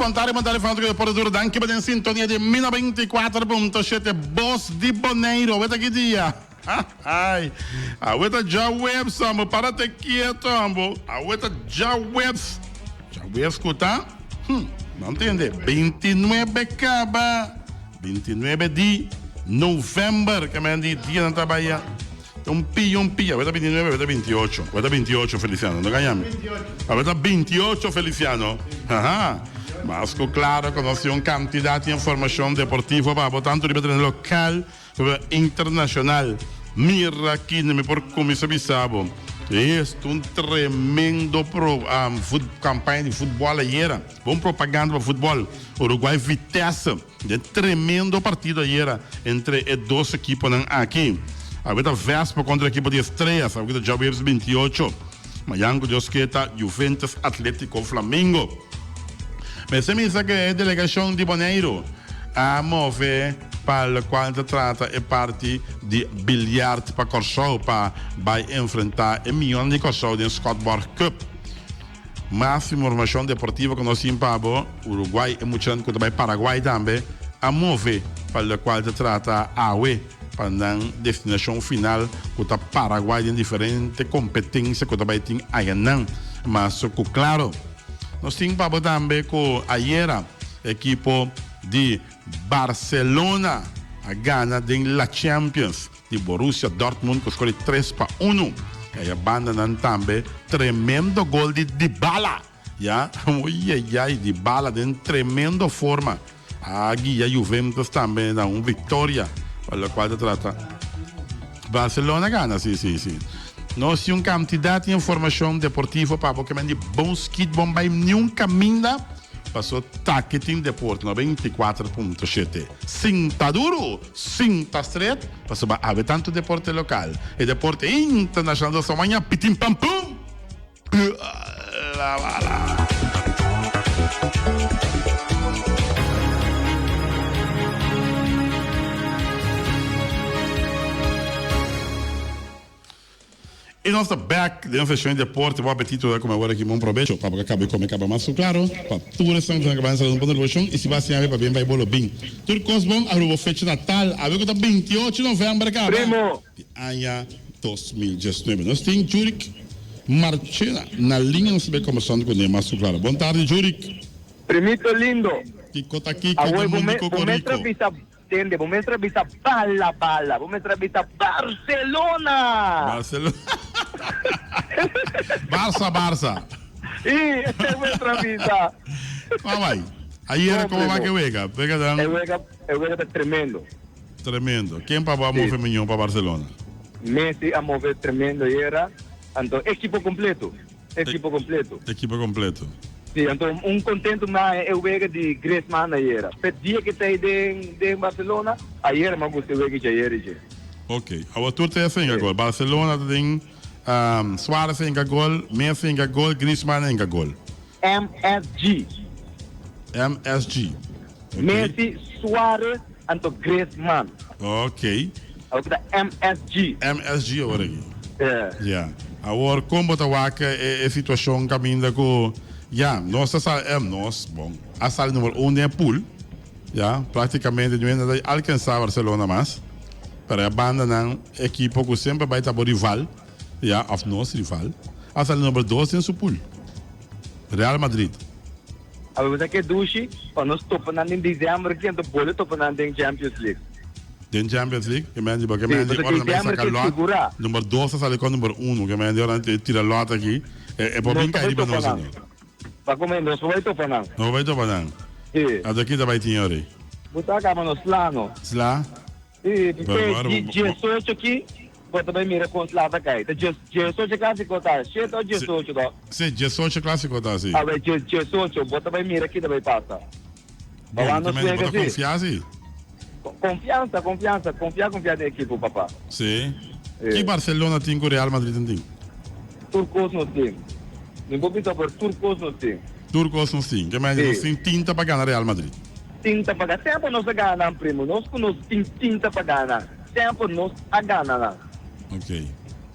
Bon tardi, bon tardi fanatiko di Deporte Duro. Danki pa den sintonia di mi 94.7 Bos di Boneiru. Awe ta ki dia? Ai, awe ta djaweps ambo, para te kieto ambo. Awe ta djaweps. Djaweps ku ta? Hm, no ntende. 29 kaba. 29 di november ke men di dianan ta bai ya. Un pia, un pia. Awe ta 29, awe ta 28. Awe ta 28, Feliciano. No gaña mi. Awe ta 28, Feliciano. Haha. Mas ku klaro ku nos tin un kantidat di informashon deportivo pa bo, tantu riba tereno lokal komo internashonal. Mira kina mi por kuminsá bisa bo. Esto un tremendo pro, um, kampaña di futbòl ayera. Bon propaganda pa futbòl. Uruguay Vitesse. Den tremendo partido ayera entre e dos ekiponan aki. Awe ta Vespa kontra ekipo di Estrellas, awe ta djaweps 28. Mayan ku Dios ke ta Juventus Atletico Flamingo. Mester misa ku e delegashon di Boneiru a move pa lokual ta trata e parti di biljart pa Kòrsou pa bai enfrentá e mihónan di Kòrsou den Schotborgh Cup. Mas informashon deportivo ku nos tin pa bo, Uruguay e muchanan ku ta bai Paraguay tambe a move pa lokual ta trata awe pa nan destinashon final ku ta Paraguay den diferente kompetensia ku ta bai tin ayanan. Mas ku klaro nos tin pa bo tambe ku ayera ekipo di Barcelona a gana den La Champions. Di Borussia Dortmund ku skor di 3-1. I e bandanan tambe tremendo gol di Dybala. Ya, oieiai, Dybala den tremendo forma a guia Juventus tambe na un viktoria pa lokual ta trata Barcelona gana, si, si, si. Nos tin un kantidat di informashon deportivo pa bo ke men di bon skit bon bai niun kaminda. Paso taki tin deporte 94.7. Sinta duru, sinta stret, pasobra awe tantu deporte lokal i deporte internashonal ta sa maña pitin pam pum! La bala! I nos ta bek den seshon di deporte. Bon apetito ta kome awor aki. Bon probecho. Pa bo ka kaba di kome kaba mas ku klaro. Pa tur esnan ku ta kaba ensalada un pon revolushon i si bo a siña awe pa bien bai bolo bin. Tur kos bon Aruba bo fecha natal awe ku ta 28 november kaba Primo. di aña 2019. Nos tin Jurik Marchena na liña nos ta bay kombersando kuné mas ku klaro. Bon tardi Jurik. Primito lindo. Kiko ta kiko Awe den bo mundo me bo mester kokoriko. bisa Tende, bo mester a bisa bala bala, bo mester a bisa Barcelona! Barcelona. Barça, Barça. I, bo mester a bisa. Kuma bai? Ayer Bon, como va primo. ke wega? Wega dan E wega, e wega ta tremendo. tremendo. Ken pa bo a Sí. move miñon pa Barcelona? Messi a move tremendo ayera. Anto ekipo completo. Ekipo completo. Ekipo completo. Si, anto un contento mi haña e wega di Griezmann ayera. P'e dia ke ta ei den den Barcelona, ayera mi a gusta e wega dje ayera dje. Ok, awor tur ta e hinka Si. gol. Barcelona ta den Suarez a hinka gol, Messi a hinka gol, Griezmann a hinka gol. MSG. MSG. Ok. Messi, Suarez anto Griezmann. Ok. Awor ki ta MSG. MSG awor aki. Yeah. Ya. Awor kon bo ta wak e e situacion caminda cu ya nos ta sali em nos bon a sali number un den e pool ya practicamente nu no ta alcansa Barcelona mas pero e bandanan ekipo cu semper bay ta bo rival ya of nos rival a sali number dos den su pool Real Madrid. Awe bo sa ke dushi pa nos topa nan den december aki anto bolbe topa nan den Champions League. Den Champions League? Ke men di bo ke Sí, men di pasobra ora nan bai december saka ke lot sigura. number dos ta sali kon number uno ke men di ora nan tira lot aki e e por Nos bin ta kai bai riba topa nos nan. no. Pa come nos por bai topa nan. No por bai topa nan. Sí. Anto ki ta bai tin ora? Bo ta kaba nos sla no. Sla? Sí, Pero pe ora di bo diesocho ki bo ta bai mira kon sla ta kai. Ta dies diesocho klasiko ta, shete o Sí, diesocho to? sí, diesocho klasiko ta, sí. Awe dies diesocho bo ta bai mira ki ta bai pasa. Bon, Bawa te nos mende bo wega ta sí. konfia sí? Konfiansa, konfiansa, konfia konfia den ekipo papa. Sí. Ki Sí. Barcelona tin ku Real Madrid tin? Tur kos nos tin. Mi por bisa por tur kos nos tin. Tur kos nos tin. Ke mende nos Sí. tin tinta pa gana Real Madrid. Tinta pa gana. Semper nos a gana nan primo. Nos ku nos tin tinta pa gana. Semper nos a gana nan. Ok.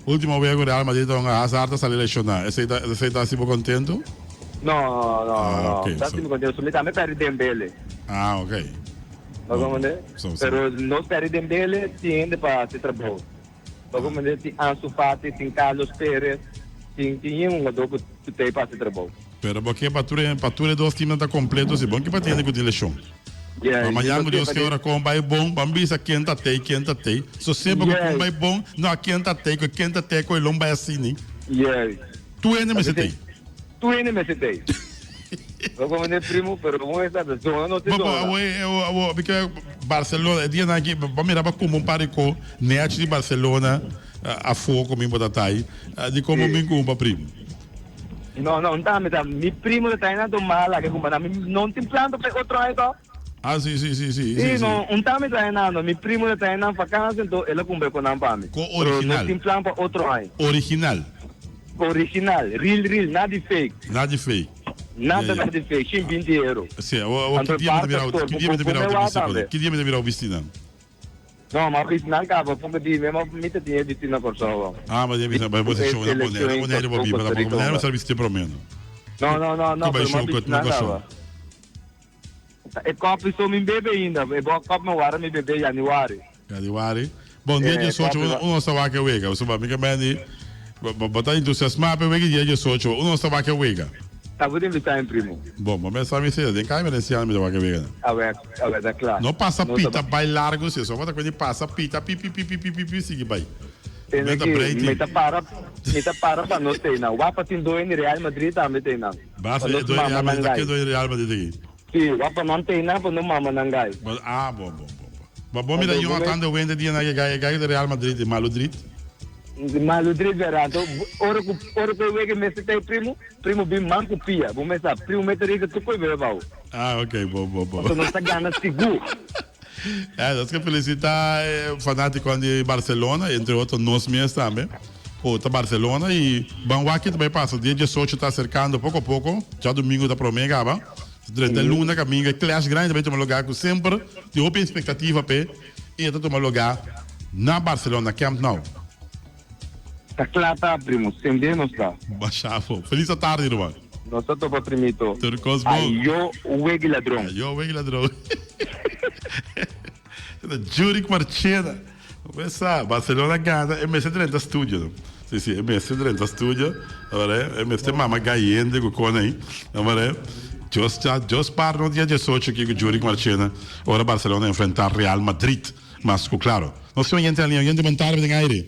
Ultimo wega ku Real Madrid ta hunga Hazard ta sali lesiona. Esei ta esei ta hasi bo kontento? No, no, Ah, no. ok, Ta so- sinti contento. So mi tambe perde Dembele. Ah, ok. Bo comprende? So, so. Pero nos perde Dembele, tin hende pa haci trabou. Bo comprende? Tin Ansu Fati, tin Carlos Perez, tin tin yen hungador cu cu ta ey pa haci trabou. Pero bo ke pa tur e pa tur e dos teamnan ta completo si bon ke pa tin hende cu tin lesion. Yeah, Ma mañan nos cu ke Dios pa ke tin- ora con bay bon, ban bisa ken ta tey, ken ta tey. So semper cu Yes. con bay bon, no a ken ta tey, cu ken ta tey cu e lon bay asini. Yes. Tur hende mester tey. Tur hende mester tey. No como ne primo, pero como esta ta zona no te Bo, bo, zona. awo, awo, awo, porque Barcelona, e dianan aki, bo mira bo kuma un par di ko, nechi di Barcelona, afo ku mi bo ta tai, di komo Sí. mi kumpa primo. No, no, nta mi ta, mi primo ta tai na do mala ke kumpa na mi no tin plan pa otro aña to. Ah, si, si, si, si, Sí, si, si. no, un ta mi trae nando, mi primo ta trae nan vakantie, entonces el a cumpra con nan pa mi. Ko Pero original. no tin plan pa otro aña. Original. Original, real, real, nada di fake. Nada di fake. Nada, Yeah, yeah. nada di fake, shin 20 euro. Si, awo, awo, Anto ki dia mi ta Barca mira, score, ki dia mi ta bo- bo- mira bo- auto bo- bisti, tambe. ki dia mi ta mira bisti nan? No, ma bisti nan kaba, poko di, mi mi ta tin e bisti na Kòrsou. Ah, ma bisti na, bo show na Bonaire, na Bonaire bo biba, na Bonaire bo sa bisti promé. No, no, no, no, Ku bai pero ma show ku bisti na nan Kòrsou. kaba. E kòp so mi bebe ainda, e bo kòp mi wara mi bebe januari. Januari. Bon, dia Eh, 18 kòp uno ta wak e wega. So, mi ke meni, bo ta entusiasmá pa e wega dia 18, uno ta wak e wega. Ta bo tin bisa en primo. Bon, bo mester mi sera, den kai Valenciano mi ta wak e wega. Awè, awè, ta kla. No pasa No pita ta- bai largo si, so bo ta kweni pasa pita pi pi pi pi pi pi pi sigui bai. Tene Meta ki, breaking. mi ta para, mi ta para pa no tei nan. Wapa tin doe ni Real Madrid tambe tei nan. Basta Pa e nos doe mama Real nan Madrid, gai. ke doe Real Madrid aki? Si, wapa nan tei nan pa no mama nan gai. Bo, ah, bon, bon, bon, bon. Ba bo mira Anto, Jonathan bo me- de Wende dia na ke gai, gai de Real Madrid, de Maludrid. Maludrid vera, anto ora ku ora ku e wega mester tei primo, primo bin man ku pia. Bo mester sa, primo mester riga tur koi bebe bou. Ah, ok, bon, bon, bon. Anto nos ta gana sigur. Eh, nos ke felicita eh, fanaticonan di Barcelona, entre otro nos mes tambe, cu ta Barcelona y ban wak ki ta bay pasa. Dia 18 ta acercando poco a poco, djadomingo ta prome caba. Drenta luna caminga e clash grandi ta bay tuma lugar cu semper tin hopi expectativa p'e y e ta tuma lugar na Barcelona, Camp Nou. Ta cla ta, primo. Sende nos ta. Bashafo. Feliz atardi, ruman. Nos ta topa, primito. Tur cos bon. Ayo wegi ladron. Ayo wegi ladron. Ta Jurick Marchena. Mesa, Barcelona gana, e mester drenta studio. No? Si, si, e mester drenta studio. Ora, e mester mama gayende cu con ahí. Ora, Dios, Dios par no dia 18 aquí cu Jurick Marchena. Ora Barcelona enfrenta Real Madrid. Mas cu claro. Nos tin oyente na linea. Oyente, bon tarde den aire.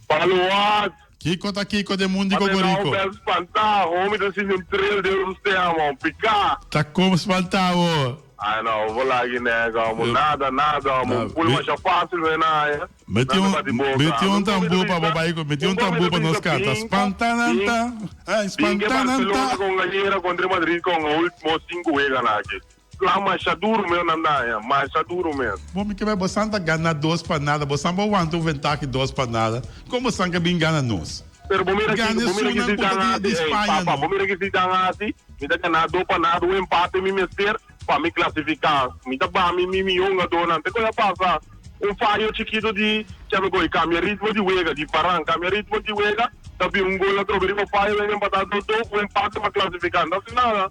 Paluat! Kico ta kico den mundo di Ate nau Cocorico? ben spantá, homi ta sinti un tril den su stea, man. Piká! Ta como spantá bo? Ai no, bo lagi nega, homo. Nada, nada, homo. Na, Pul mi- masha fácil wen haya. Meti Nan un, ta bati boka. meti un Nunca mi ta tambú pa bo bisa, bai, meti un nunca mi tambú ta pa nos bisa canta. bin ku, Spantananta, bin, ai, bin ke Barcelona spantananta. con Gallera contra Madrid con último cinco wegan aki. Plan masha duro mes nan daña, masha duro mes. Bo mi ke bai bosan ta gana dos pa nada, bosan bo wanta un ventaha dos pa nada, kon bosan ke bin gana nos? Pero bo mira Gana ki, bo mira ki esunnan si ku ta dan di hasi, di ey, Spaña papa, no. bo mira ki si dan hasi, mi ta gana do pa nada, un empate mi mester pa mi clasifica. Mi ta ba mi mi mi hungadornan, te koe a pasa un fayo chikito di Chapecó, cambia ritmo di wega, di Varane, cambia ritmo di wega, ta bin un gol atrobe riba fayo, wen empata do do, un empate pa clasifica, no ta hasi nada.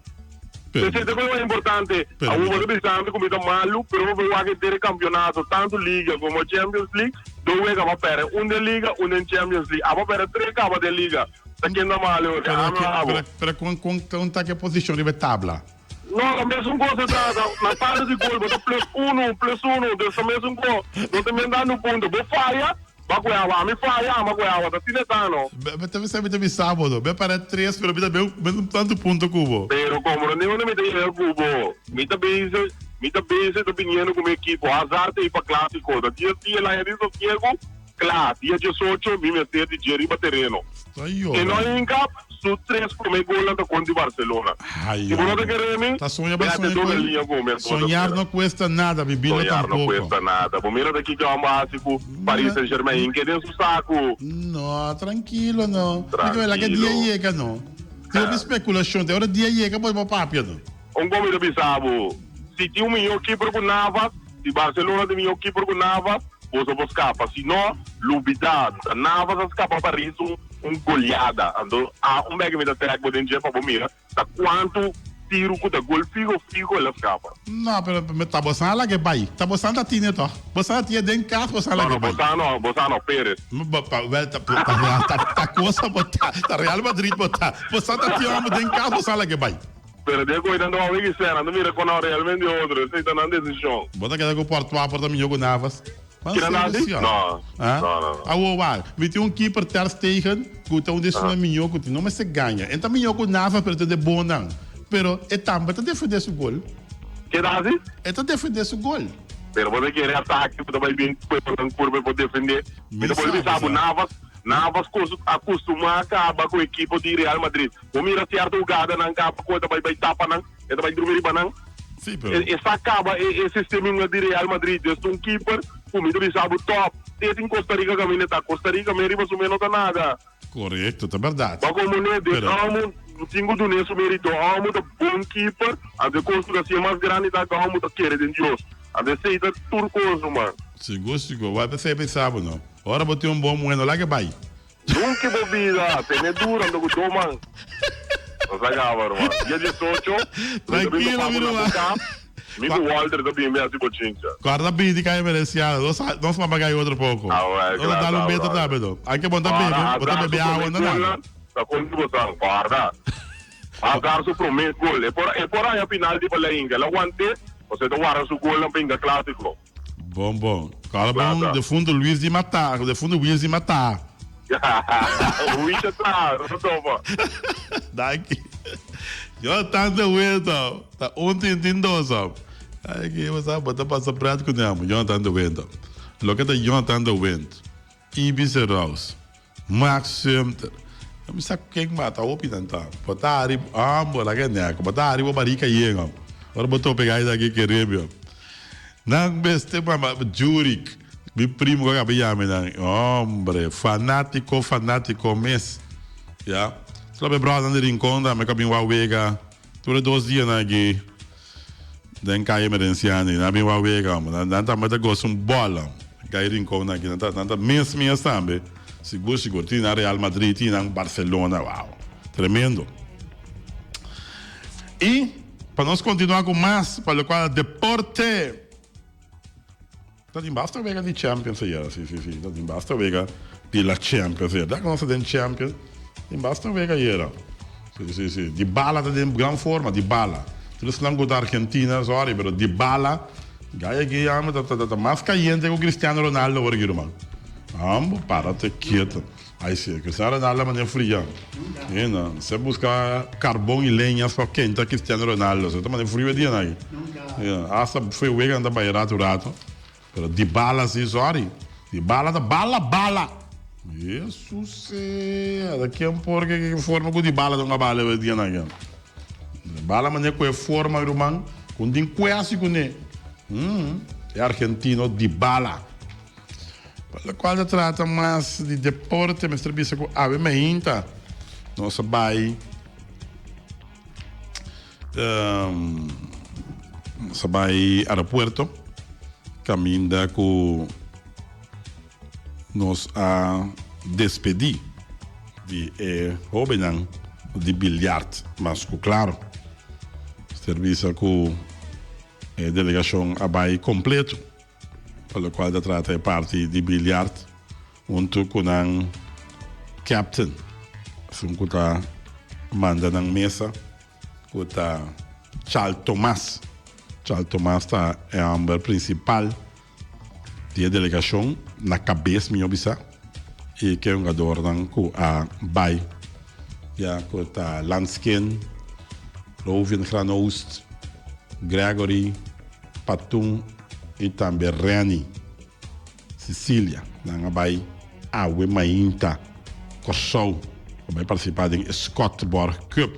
Pero, Esei ta cosa mas importante. Pero, Awor bo ta bisando cu mi ta malu, pero bo wak henter e campeonato, tanto Liga como Champions League, do wega pa perde. Un den Liga, un den Champions League. Abo perde tres caba den Liga. Ta ken ta malu? Pero, Ami of abo? pero, pero con, con, con ta ke posicion riba e tabla? No, ta mesun cos e ta. Ta na saldo di gol bo ta plus uno, plus uno. Dus ta mesun cos. No ta men dando punto. Bo faya, Ba ku e awa, ami faya, ama ku e awa, ta asina ta no. Be ta bisa mi ta bisa bo no, be para tres pero mi ta be un tantu punto ku bo. Pero como no ningun mi ta yega ku bo, mi ta bezig, mi ta bezig ta biniendo ku mi ekipo, Hazard ta ei pa Clasico, ta dia si el a hende sosiego, kla, dia diesocho mi mester di dje riba tereno. Ta E yora. no hinka su tres prome golnan ta kontra Barcelona. Ay, Si bo no ta hombre. kere mi, Ta soña ba be hasi soña doble cu liña ku mi, entonces Soñar mira. no cuesta nada, vivirlo Soñar no tampoco. cuesta nada. Bo mira ta kiko homber hasi ku Paris Saint Germain, hinke den su saku. No, tranquilo no. Mi ke wela ke Tranquilo. dia yega no. Tin hopi speculacion, te ora dia yega bo bo papia no. Un kon mi ta bisa bo, si tin un miho keeper ku Navas, si Barcelona tin miho keeper ku Navas, boso por skapa. Si no, lubidá. Ta Navas a skapa Paris un un goleada. Anto a un bèki mi ta trèk bo den dje pa bo mira ta kuantu tiru ku ta gol fiho fiho el a skapa. No, pero ta bosan a lag'é bai. Ta bosan ta tine tòg. Bosan a tin'é den kas, bosan a No, lag'é no, bai. bosan no, bosan no, Perez. Wèl, ta ta ta kosa bo ta. Ta Real Madrid bo ta. Bosan ta tin hòmber den kas, bosan a lag'é bai. Pero den koe nan ta wou wiki sena, nan ta mira kon nan realmente otro, esei ta nan desishon. Bo ta keda ku Courtois por ta mihó ku Navas? Ban Kina nan serio di? si No, Ah? no, no, no. Awor wak, mi tin un keeper Ter Stegen ku ta un di esunnan mihó ku tin. No mester gaña. E ta mihó ku Navas pero ta den bon nan. Pero e tambe ta defendé su gol. Ke ta hasi? E ta defendé su gol. Pero bo ta kere atake ku ta bai bin kuepa nan kurpa e por defendé. Mi Mi ta bolbe sa, bisa mi bo sa. Navas, Navas a kustumá kaba ku ekipo di Real Madrid. Bo mira cierto hugadanan caba cu e ta bay bay tapa nan, e ta bay drumi riba nan. Sí, pero. E sa caba e e sisteminga di Real Madrid. Des un keeper cu mi ta bisa bo top. Te tin Costa Rica caminda ta. Costa Rica me riba su me no ta nada. Correcto, ta berdad. Bo como ne den Pero. amo tin cu dune su merito. Amo ta bon keeper. Anto e cos cu ta hacié mas grandi ta cu amo ta kere den Dios. Anto esey ta tur cos, ruman. Sigur, sigur. Wak ta bisa bo no. Ora bo tin un bon muhe no laga e bay. Nunca bo bida tene duro ando cu do man. Nos a gaba ruman. Dia 18, mi ta bin Tranquilo topa mi bo na ruman. bo cas. Mi cu Walter ta bin be haci bochincha. Guarda bini ca emerenciada. Nos nos mama cay otro poco. Ah well, Nos a kla dal un sa beto brother. tambe do. Anke bo ta Guarda, bebe, bo ta Hazard bebe su awa prome no nada. golnan ta contra bosan. Guarda. Hazard su prome gol. E por e por haya penalti pa Lainga. El a wante, pasobra e ta warda su golnan pa hinga clasico. Bon bon. Kala bon Plata. defunto Luis di Mata, defunto Luis di Mata. Luis a traha, no ta topa. Danki. Yo tanta wento. Ta un tin tin dos. Ay ki bo sa bo ta pasa pret ku nemo. Jonathan de Winter. Loke ta Jonathan de Wind. Ibis Rouse. Max Sumter. No mi sa ken mata hopi nan ta. Bo ta hari ambo laga e nek. Bo ta hari bo barika yen om. Ora bo tope gai aki kerebio. Nan mester mama Jurik. Mi primo ku a kaba yami nan. Hombre, fanatiko fanatiko mes. Ya. Solo mi brother nan di Rincon tambe ku a bin wak wega. Tur e dos dianan aki den Calle Emerenciani. Nan a bin wak wega hombre. Nan nan tambe ta gosa un bòl hombre. Gai Rincon nan aki nan ta nan ta mes mes tambe. Sigur sigur. Tin nan Real Madrid, tin nan Barcelona. Wow. Tremendo. I pa nos kontinuá ku mas pa lokual deporte. Ta tin basta wega di Champions ayera, si si si, ta tin basta wega di la Champions ayera. Da ku nos ta den Champions, tin basta wega ayera. Si si si, Dybala ta den gran forma, Dybala. Tur esnan ku ta Argentina, sorry, pero Dybala, gaya aki yama ta ta ta mas kayente ku Cristiano Ronaldo awor aki ruman. Ambo, para te kieto. Ay si, Cristiano Ronaldo a manera fria. E no, se busca carbon y leñas pa kenta Cristiano Ronaldo. Se ta manera frio e dianan aki. E, hasta fue wega nan ta bay rato rato. Pero Dybala si, sorry. Dybala ta bala bala. Jesus sea, ta ken por ke ke forma ku Dybala ta hunga bala e dianan aki. Dybala manera ku e forma ruman, ku no tin kuesi kuné. E argentino Dybala. Pa lokual ta trata mas di deporte mester bisa ku awe mainta nos a bai nos a bai aeropuerto kaminda ku nos a despedí di e hóbennan di biljart mas ku klaro. Mester bisa ku e delegashon a bai kompleto. Pa locual ta trata e parti di biljart hunto cu nan captain, esun cu ta manda nan mesa cu ta Charles Thomas. Charles Thomas ta e homber principal di e delegacion, na cabes mijo bisa, y ke hungadornan cu a bay ya cu ta Lanskin, Rovin Granoost, Gregory, Patun y tambe Renny Cecilia. Nan a bay awe mainta Corsou pa bay participa den e Scotborg Cup.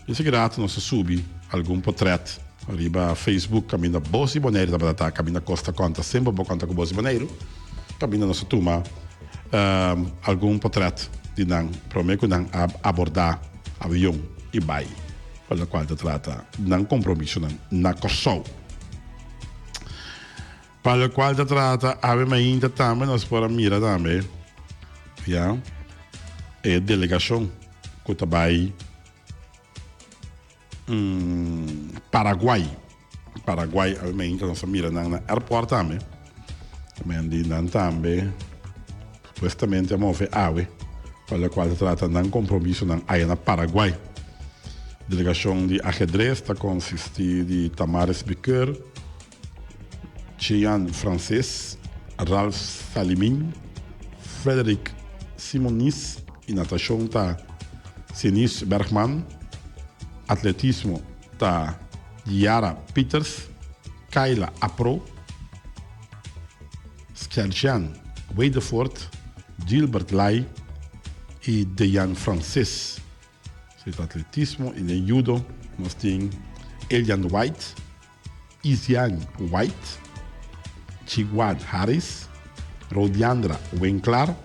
Esaki rato nos a subi algun potret riba Facebook caminda Bos di Boneiru tabata ta, caminda Costa Conta semper bo conta cu Bos di Boneiru, caminda nos a tuma algun potret di nan prome cu nan a aborda avion y bay. Pa lokual ta trata nan kompromisonan na Kòrsou. Pa locual ta trata awe mainta tambe nos por a mira tambe ya e delegacion cu ta bay Paraguay. Paraguay awe mainta nos a mira nan na airport tambe. Men di nan tambe supuestamente a move awe pa locual ta trata nan compromisonan aya na Paraguay. Delegacion di ajedrez ta consisti di Tamaris Biqueur, Jean Frances, Ralph Salimin, Frederick Simonis y natacion ta Cenis Bergman, atletismo ta Yara Pieters, Kayla Apro, Skerjan Wedefort, Gilbert Lai y Dejan Frances. Si ta atletismo y den judo nos tin Elian White, Isian White, Chiguan Harris, Rodiandra Winklar,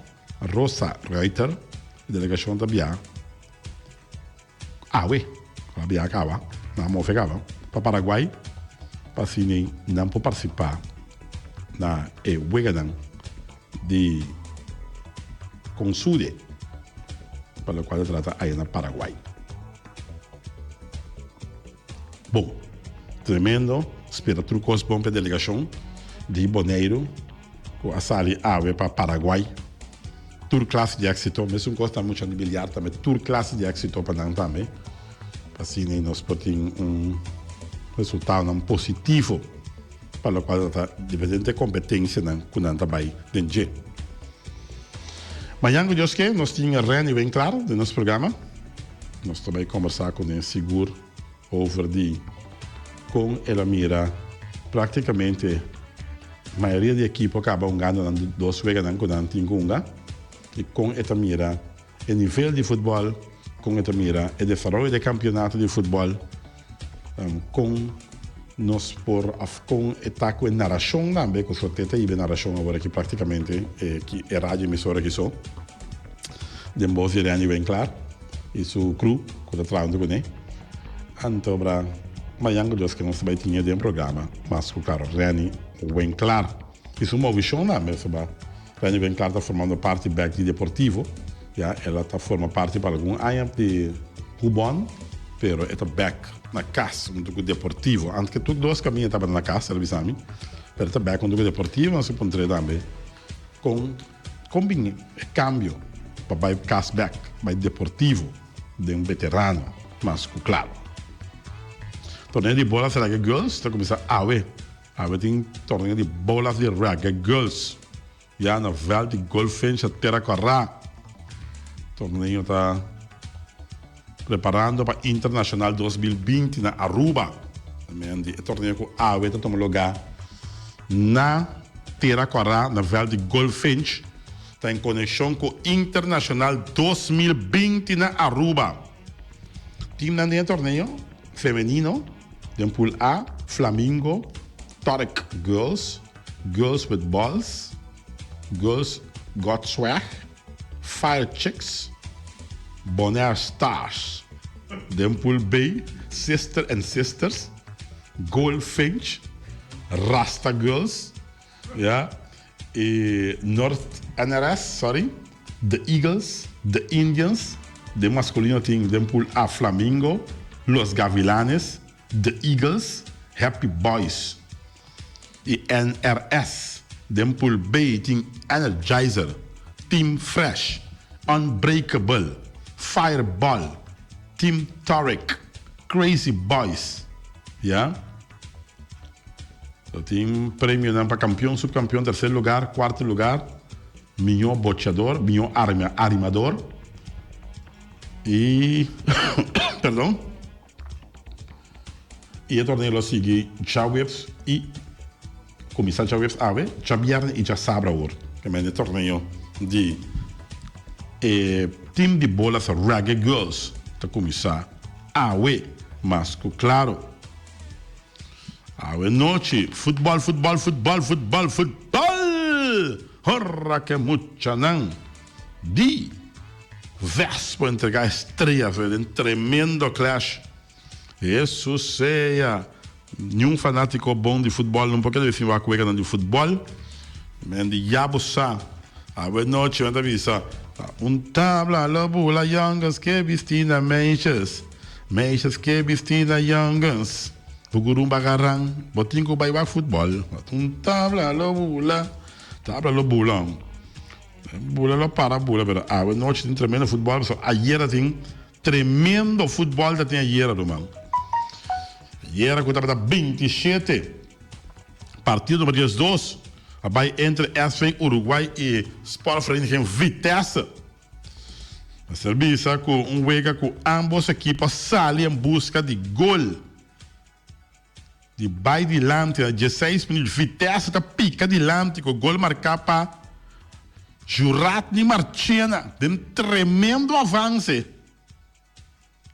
Rosa Ruiter. E delegacion ta bia awe, a bia caba, nan a move caba pa Paraguay pa asina nan por participa na e weganan di Consude pa locual ta trata aya na Paraguay. Bon, tremendo, spera tur cos bon pa e delegacion di Boneiru cu a sali awe pa Paraguay. Tur clase di exito, mesun cos ta mucha di biliar tambe, tur clase di exito pa nan tambe, pa asina nos por tin un resultadonan positivo pa locual ta diferente competencianan cu nan ta bay den dje. Mañan cu Dios ke nos tin Renny Winklaar den nos programa. Nos ta bay combersa cune sigur over di con el a mira practicamente mayoria di ekipo caba hungando nan dos weganan cu nan tin cu hunga y con e ta mira e nivel di futbol, con e ta mira e desaroyo di e campeonato di futbol, con nos por of con e ta cu e naracion tambe cu Sote ta hiba e naracion awor aki practicamente e radio emisora aki so den bos di Renny Winklaar y su crew cu ta trahando cune. Anto bra mañan cu Dios ke nos ta bay tin e den programa mas cu claro Renny Winklaar y su movicion tambe pasobra Renny Winklaar ta formando parti bek di Deportivo ya el a ta forma parti pa algun aña di Hubon pero e ta bek na cas hunto cu Deportivo antes ke tur dos caminda tabata na cas el a bisa mi pero e ta bek hunto cu Deportivo nos a puntr'e tambe con Kon bin e kambio pa bai kas bek bai Deportivo den un veterano mas ku klaro? Torneo di bolas Reggae Girls ta kuminsá awe. Awe tin torneo di bolas di Reggae Girls ya na vèlt di Goldfinch na Tera Kòrá. Torneo ta preparando pa Internacional 2020 na Aruba. E torneo ku awe ta tuma lugá na Tera Kòrá na vèlt di Goldfinch ta en konekshon ku Internacional 2020 na Aruba. Timnan den e torneo femenino den pool A, Flamingo, Torek Girls, Girls with Balls, Girls Got Swag, Fire Chicks, Bonaire Stars. Den pool B, Sister and Sisters, Goldfinch, Rasta Girls, ya, y North NRS, sorry, The Eagles, The Indians. Den masculino tin den pool A, Flamingo, Los Gavilanes, The Eagles, Happy Boys y NRS. Den pool B tin Energizer, Team Fresh, Unbreakable, Fireball, Team Torek, Crazy Boys, ya. Lo tin premionan pa campeon, subcampeon, tercer lugar, cuarto lugar, mijo bocheador, mijo arimador y perdon. Y e torneo lo sigui djaweps y cuminsa djaweps awe, djabierne y djasabra awor. Ke mende torneo di e team di bolas Reggae Girls ta cuminsa awe mas cu claro. Awe nochi, futbol, futbol, futbol, futbol, futbol! Horra ke muchanan di Ves por entrega estrella fe den tremendo clash. Hesus sea! Niun fanátiko bon di futbòl no por keda sin wak weganan di futbòl. Men di ya bo sa. Awe nochi nan ta bisa, Ta un tabla lo bula yongens ke bisti na meisjes, meisjes ke bisti na yongens. Bo gurun bagaran, bo tin ku bai wak futbòl. Un tabla lo bula, tabla lo bula. Bula lo para bula, pero awe nochi tin tremendo futbòl, pasobra ayera tin Tremendo futbol ta tin ayera ruman. Ayera ku tabata 27 partido numero 12 a bai entre SV Uruguay i Sportvereniging Vitesse. Mester bisa ku un wega ku ambos ekipo a sali en buska di gol. Di bai dilanti na dieseis minuut Vitesse ta pika dilanti ku gol marká pa Juratni Marchena den tremendo avanse.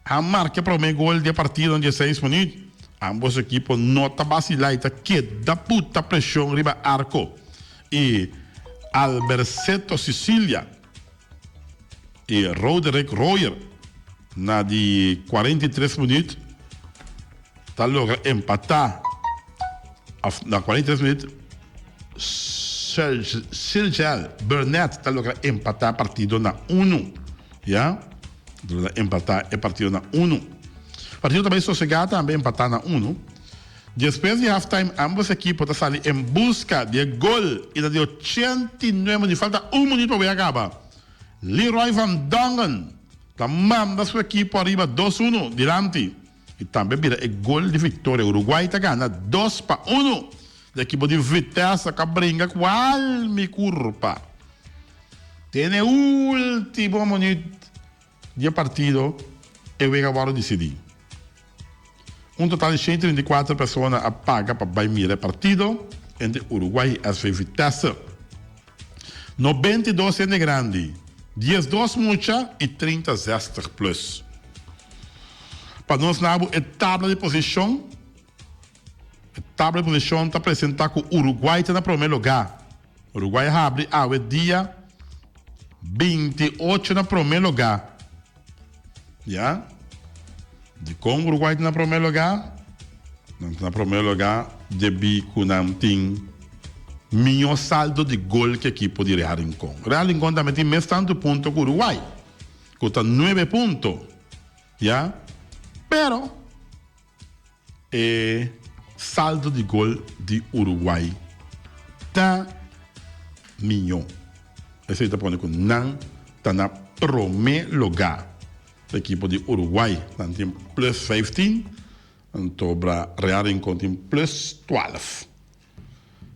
A marka e promé gol di e partido na dieseis minuut. Ambos ekipo no ta basilá i ta keda puta preshon riba arko i Alberceto Sicilia i Roderick Royer na di 43 minuut ta logra empatá of na 43 minuut Sergel Burnett ta logra empatá partido na unu ya logra empatá e partido na unu. Partido ta bai sosegá tambe empatá na unu. Despues di halftime ambos ekipo ta sali en buska di e gol i na di 89 minuut falta un minuut pa wega kaba Leroy van Dongen ta manda su ekipo ariba dos unu dilanti. I tambe bira e gol di victoria. Uruguay ta gana 2-1. Di ekipo di Vitesse ka bringa ku alma i kurpa. Te na e ultimo minuut di e partido e wega wòrdu disidí. Un total di 134 persona a paga pa bai mira e partido entre Uruguay i SV Vitesse. 92 hende grandi, 12 mucha i 30 zestig plus. Pa nos na bo e tabla di posishon. E tabla di posishon ta presentá ku Uruguay ta na promé lugá. Uruguay a habri awe dia 28 na promé lugá. Ya. Dikon Uruguay ta na promé lugá? Nan ta na promé lugá debí ku nan tin mihó saldo di gol ku ekipo di Real Rincon. Real Rincon tambe tin mes tantu punto ku Uruguay, ku ta nuebe punto. Ya. Pero e saldo di gol di Uruguay ta mihó. Esei ta pone ku nan ta na promé lugá. Ekipo di Uruguay nan tin plus 15, anto Real Rincon tin plus 12.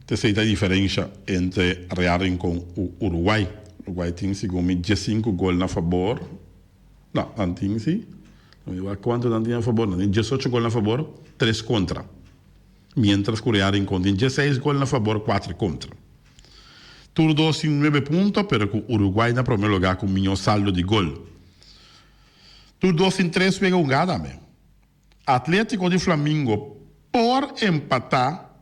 T'esei ta e diferensha entre Real Rincon u Uruguay. Uruguay tin segun mi diesinku gol na fabor. No, nan tin si. Mi wak kuantu nan tin na fabor. Nan tin diesocho gol na fabor, tres kontra. Mientras ku Real Rincon tin dieseis gol na fabor, kuater kontra. Tur dos tin nuebe punto, pero ku Uruguay na prome lugá ku mihó saldo di gol. Tur dos tin tres wega hungá tambe. Atlétiko di Flamingo por empatá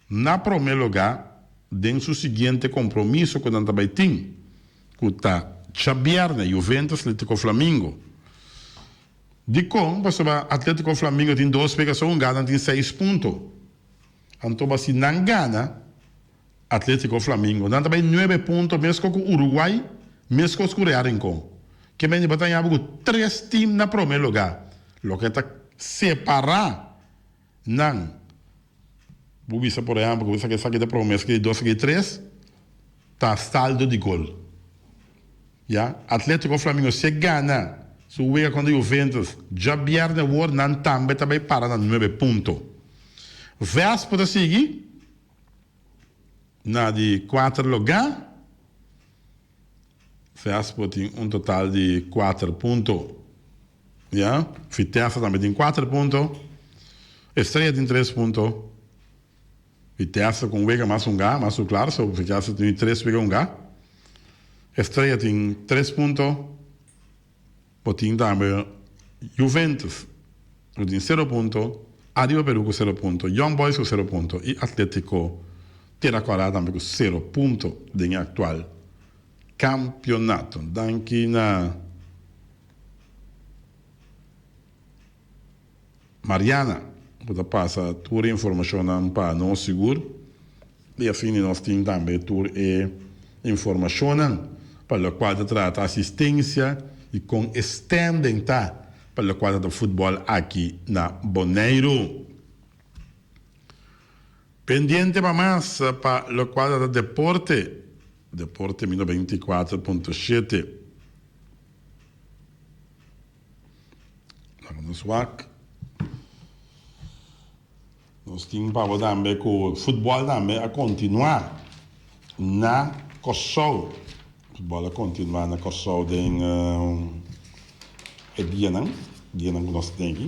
na promé lugá den su siguiente kompromiso ku nan ta bai tin, ku ta djabièrnè Juventus Atlétiko Flamingo. Dikon? Pasobra Atlétiko Flamingo tin dos wega so hungá, nan tin seis punto. Anto ba si nan gana Atlétiko Flamingo, nan ta bai nuebe punto meskos ku Uruguay, meskos ku Real Rincon. Ke mende bo ta haña bo ku tres tim na promé lugá, loke ta separá nan. Bo bisa por ehèmpel ku esaki esaki ta promé, esaki di dos, esaki di tres, ta saldo di gol. Ya, Atlétiko Flamingo si e gana su wega kontra Juventus djabièrnè awor nan tambe ta bai para na nuebe punto. Vespo ta sigui na di kuater lugá. Vespo tin un total di kuater punto. Ya, Vitesse tambe tin kuater punto. Estrella tin tres punto. Vitesse ku un wega mas hungá, mas su klar, so Vitesse tin tres wega hungá. Estrella tin tres punto. Bo tin tambe Juventus ku tin sero punto, Arriba Peru ku sero punto, Young Boys ku sero punto i Atletico Tera Kòrá tambe ku sero punto den e aktual kampionato. Danki na Mariana. Bo ta pasa tur e informashonnan pa nos sigur i asina nos tin tambe tur e informashonnan pa lokual ta trata asistensia i kon e standing ta pa lokual ta trata futbòl aki na Boneiru. Pendiente pa mas pa lokual ta trata deporte, Deporte mi 94.7. Laga nos wak. Nos tin pa bo tambe ku futbòl tambe a kontinuá na Kòrsou. Futbòl a kontinuá na Kòrsou den e dianan, dianan ku nos tin aki.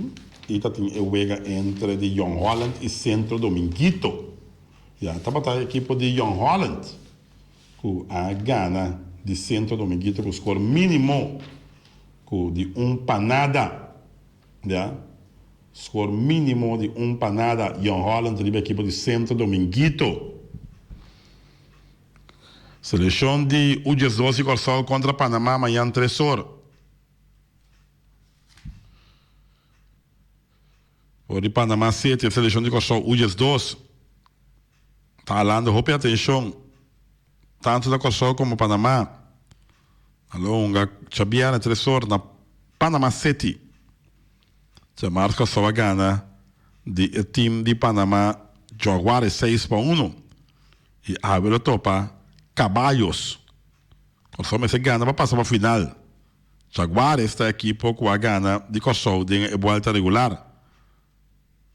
I ta tin e wega entre di Jong Holland i Centro Dominguito. Ya, tabata e ekipo di Jong Holland ku a gana di Centro Dominguito ku skor mínimo ku di un pa nada, ya, skor mínimo di un pa nada Jong Holland riba ekipo di Centro Dominguito. Selekshon di U 12 di Kòrsou kontra Panama mañan tres or. For di Panama City e selekshon di Kòrsou U 12 ta halando hopi atenshon tantu na Kòrsou komo Panama. A lo hunga djabièrnè tres or na Panama City. Djamars Kòrsou a gana di e tim di Panama Jaguares seis pa uno i awe lo topa Caballos. Kòrsou mester gana pa pasa pa final. Jaguares ta ekipo ku a gana di Kòrsou den e buelta regular,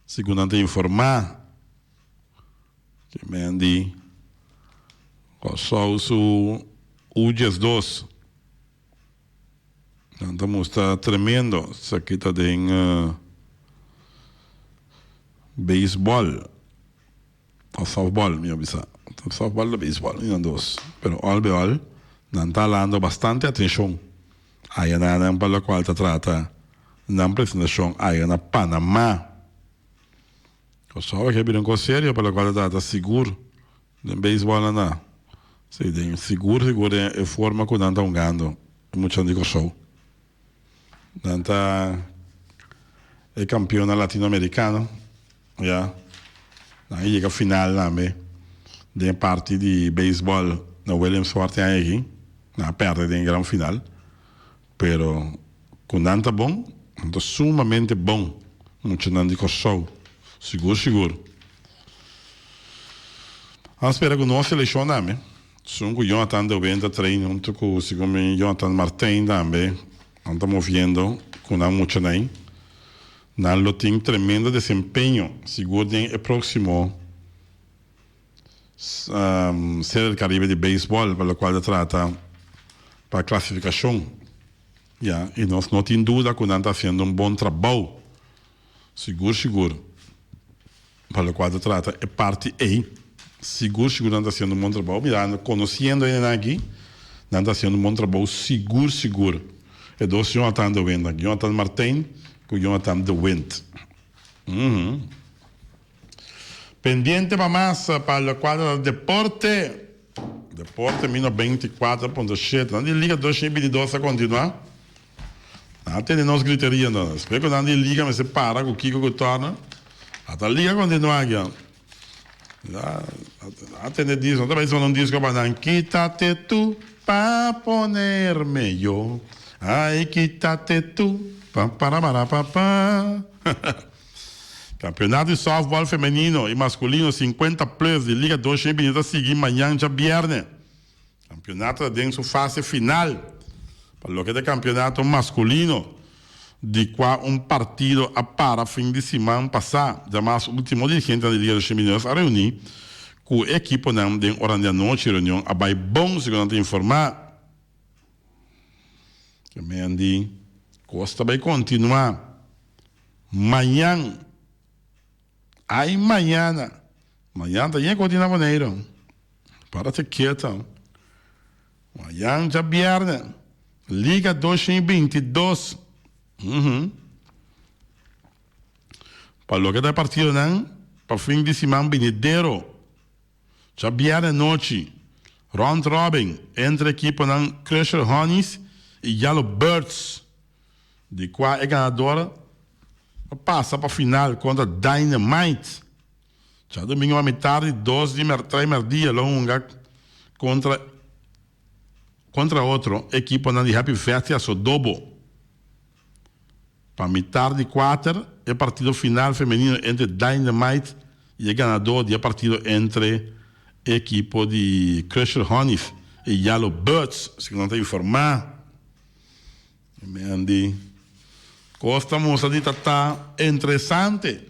segun nan ta informá. Ke men di Kòrsou su U 12. Nan ta mustra tremendo. Esaki ta den beisbòl òf sòftbòl mi a bisa. Ta sòftbòl òf beisbòl, un di nan dos. Pero òl be òl nan ta halando bastante atenshon aya na nan pa lokual ta trata nan presentashon aya na Panama. Kòrsou a bira un kos serio pa lokual ta trata sigur den beisbòl nan ta. Si den sigur sigur den e forma ku nan ta hungando e muchanan di Kòrsou. Nan ta e kampionnan latinoamerikano ya. Nan a yega final tambe den e parti di beisbòl na Williamsport e aña aki. Nan a pèrdè den e gran final. Pero ku nan ta bon, nan ta sumamente bon, muchanan di Kòrsou, sigur sigur. A spera ku nos selekshon tambe, segun ku Jonathan de Win ta train huntu ku segun mi Jonathan Martijn tambe, nan ta moviendo ku nan muchanan ei, nan lo tin tremendo desempeño sigur den e próksimo Serie del Caribe di beisbòl pa lokual ta trata pa klasifikashon. Ya, i nos no tin duda ku nan ta hasiendo un bon trabou, sigur sigur, pa lokual ta trata e parti ei. Sigur sigur nan ta hasiendo un bon trabou, mirando, konosiendo hendenan aki, nan ta hasiendo un bon trabou sigur sigur. E dos Jonathan de Wind, Jonathan Martijn ku Jonathan de Wind. Pendiente pa mas pa locual ta deporte. Deporte mi 94.7. Nan di liga 2022 a continua. Nan a tende nos griteria no. Despues cu nan di liga mester para cu kico cu torna. Ata liga continua aki. A tende disco. Nan ta bay sona un disco pa nan. Quítate tú pa ponerme yo. Ay quítate tú. Pa para para pa pa. Kampeonato di sòftbòl femenino i maskulino 50 plus di Liga 2020 ta sigui mañan djabièrnè. Kampeonato ta den su fase final pa loke ta e kampeonato maskulino, di kua un partido a para fin di siman pasá. Djamas último dirigentenan di Liga 2022 a reuní ku e ekiponan den oran di anochi. Reunion a bai bon, segun nan ta informá. Di kos ta bai kontinuá. Mañan, ay mañana, mañan ta yen kos di na Boneiru, para te keto, mañan djabièrnè, Liga 2022, uhum, pa loke ta e partidonan pa fin di siman binidero, djabièrnè nochi, round robin entre ekiponan Crusher Honeys i Yellow Birds. Di kua e ganador Pa pasa pa final kontra Dynamite. Djadomingo pa mitar di dos di trai merdia lo hunga kontra kontra otro ekiponan di Happy Vets i Asodobo. Pa mitar di kuater e partido final femenino entre Dynamite i e ganadó di e partido entre e ekipo di Crusher Honeys i Yellow Birds, segun nan ta informá. Andy, Kos ta mustra di ta ta interesante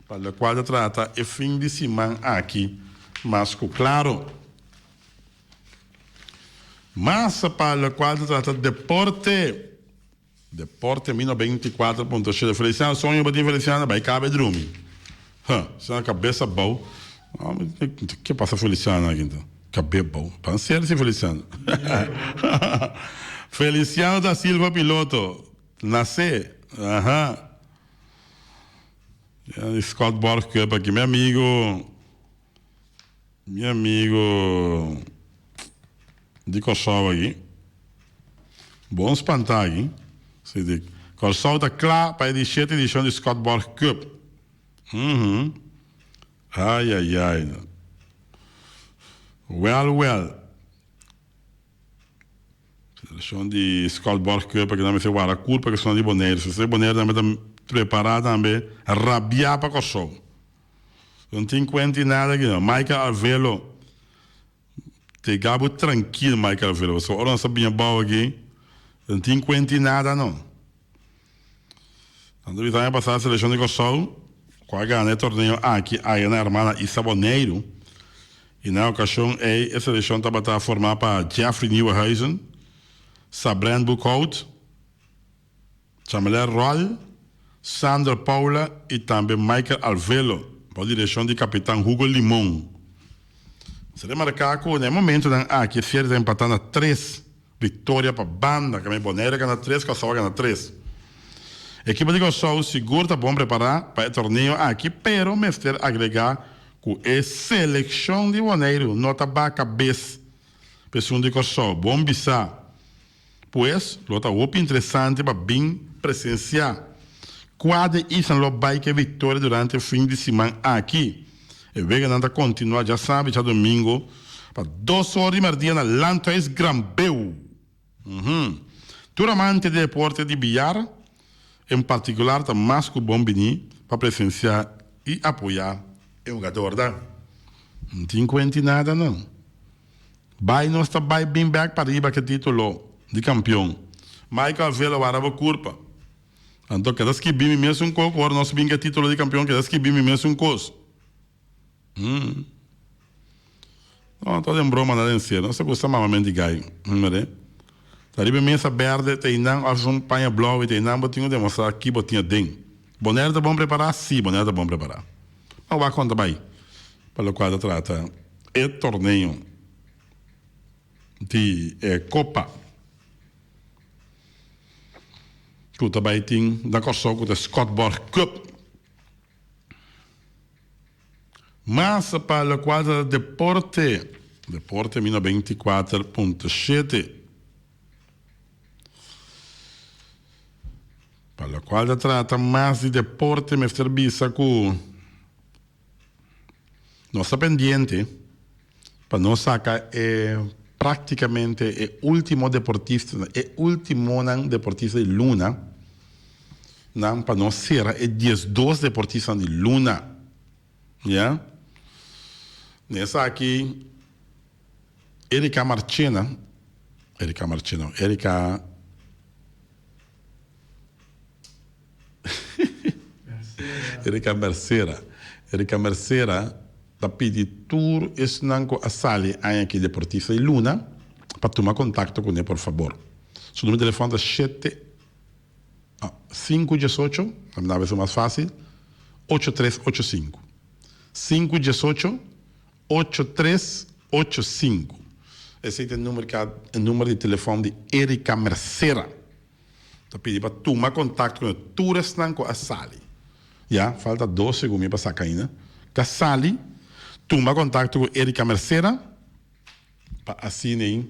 pa lokual ta trata e fin di siman aki mas ku klaro. Mas pa lokual ta trata deporte, deporte mi 94.7 Feliciano soño bo tin Feliciano bai kabe drumi. Huh, asina kabes abou. Ke pasa Feliciano aki anto? Kabé bou. Pan ser si Feliciano. Feliciano da Silva piloto. Nacé. Aha. Scott Borg Cup aki. Mi amigo. Mi amigo di Kòrsou aki. Bon spantá aki. Si di Kòrsou ta kla pa e di shete edishon di Scott Borg Cup. Uhum. Ai ai ai. Wel wel. Selekshon di Scott Borg Cup aki nan mester wara kurpa ku esnan di Boneiru. Si esnan di Boneiru tambe ta prepará tambe rabiá pa Kòrsou. No tin kuenta di nada aki no. Michael Alvelo te gabo trankil Michael Alvelo pasobra ora nos ta bini abou aki no tin kuenta di nada no. Nan ta bisa aña pasá selekshon di Kòrsou ku a gana e torneo aki aya na Hermana Isa Boneiru i na e okashon ei e selekshon tabata formá pa Jeffrey Nieuwenhuizen, Sabren Boekhout, Chameler Roll, Sander Paula i tambe Michael Alvelo bou direkshon di kapitan Hugo Limon. Mester remarká ku na e momentunan aki e serie ta empatá na tres. Victoria pa banda, kami Bonaire a gana tres, Kòrsou a gana tres. Ekipo di Kòrsou sigur ta bon prepará pa e torneo aki, pero mester agregá ku e selekshon di Boneiru no ta baka bes pa esun di Kòrsou. Bon bisá. Pues, lo ta hopi interesante pa bin presensiá kua di isnan lo bai ku e viktoria durante e fin di siman aki. E weganan ta kontinuá djasabi djadumingu pa dos or di merdia na Landhuis Granbeu. Tur amante di deporte di biyar en partikular ta mas ku bon bini pa presensiá i apoyá e hugadornan. No tin kuenti nada no. Bai nos ta bai bin bek pariba ke titulo di kampion. Michael Vela wara bo kurpa. Anto keda skibi mi mesun kos ora nos bin ke titulo di kampion keda skibi mi mesun kos. Hum. No, ta den broma na den serio. Nos ta gusta mama men di gai. Mire. Ta riba e mesa berde ta einan of un paña blou ta einan bo tin ku demostra ki bo tin aden. Bonaire ta bon prepara? Si, Bonaire ta bon prepara. Ma wak kon ta bai pa lokual ta trata e torneo di e kopa. Ku ta bai tin na Kòrsou ku ta Scotborg Cup. Mas pa lokual ta deporte, deporte mi 94.7. Pa lokual ta trata mas di deporte mester bisa ku Nos ta pendiente pa nos saca e practicamente e ultimo deportista, e ultimonan deportista di luna nan pa nos cera e 12 deportistanan di luna. Ya. Den esaki Erika Marchena, Erika Marchena, Erika Erika Mercera Erika Mercera ta pidi tur esnan ku a sali aña aki deportista di luna pa tuma kontakto kuné por fabor. Su numero di telefòn ta shete sinku diesocho, na bes mas fásil, ocho tres ocho sinku. Sinku diesocho Ocho tres ocho sinku. Esei ta e number ka e number di telefòn di Erika Mercera. Ta pidi pa tuma kontakto ku tur esnan ku a sali. Ya, falta dos segun mi pa saka ainda. Ka sali, tuma kontakto ku Erika Mercera pa asina ei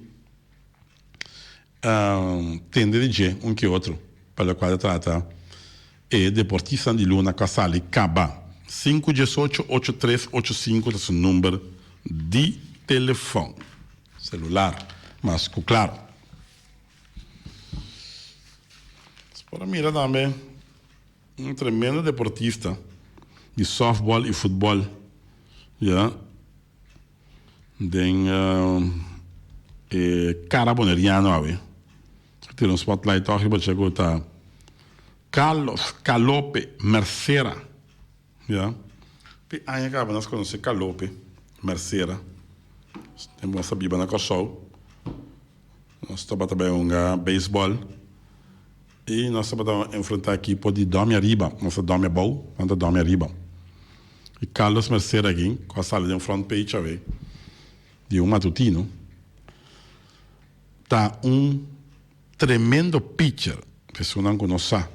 tende di dje un ke otro pa lokual ta trata. E deportistanan di luna ku a sali kaba. Sinku diesocho ocho tres ocho sinku ta su number di telefòn selular mas ku klaro. Nos por a mira tambe un tremendo deportista di sòftbòl i futbòl ya den e kara boneriano awe. Tira un spotlight tòg riba dje ku ta Carlos Calope Mercera. Ya. Pi aña kaba nos konosé Calope Mercera. Tempu nos ta biba na Kòrsou, nos tabata bai hunga beisbòl i nos tabata enfrentá ekipo di dòmi ariba. Nos ta dòmi abou, nan ta dòmi ariba. I Carlos Mercera aki ku a sali den front page awe di un matutino. Ta un tremendo pitcher, esunnan ku no sa,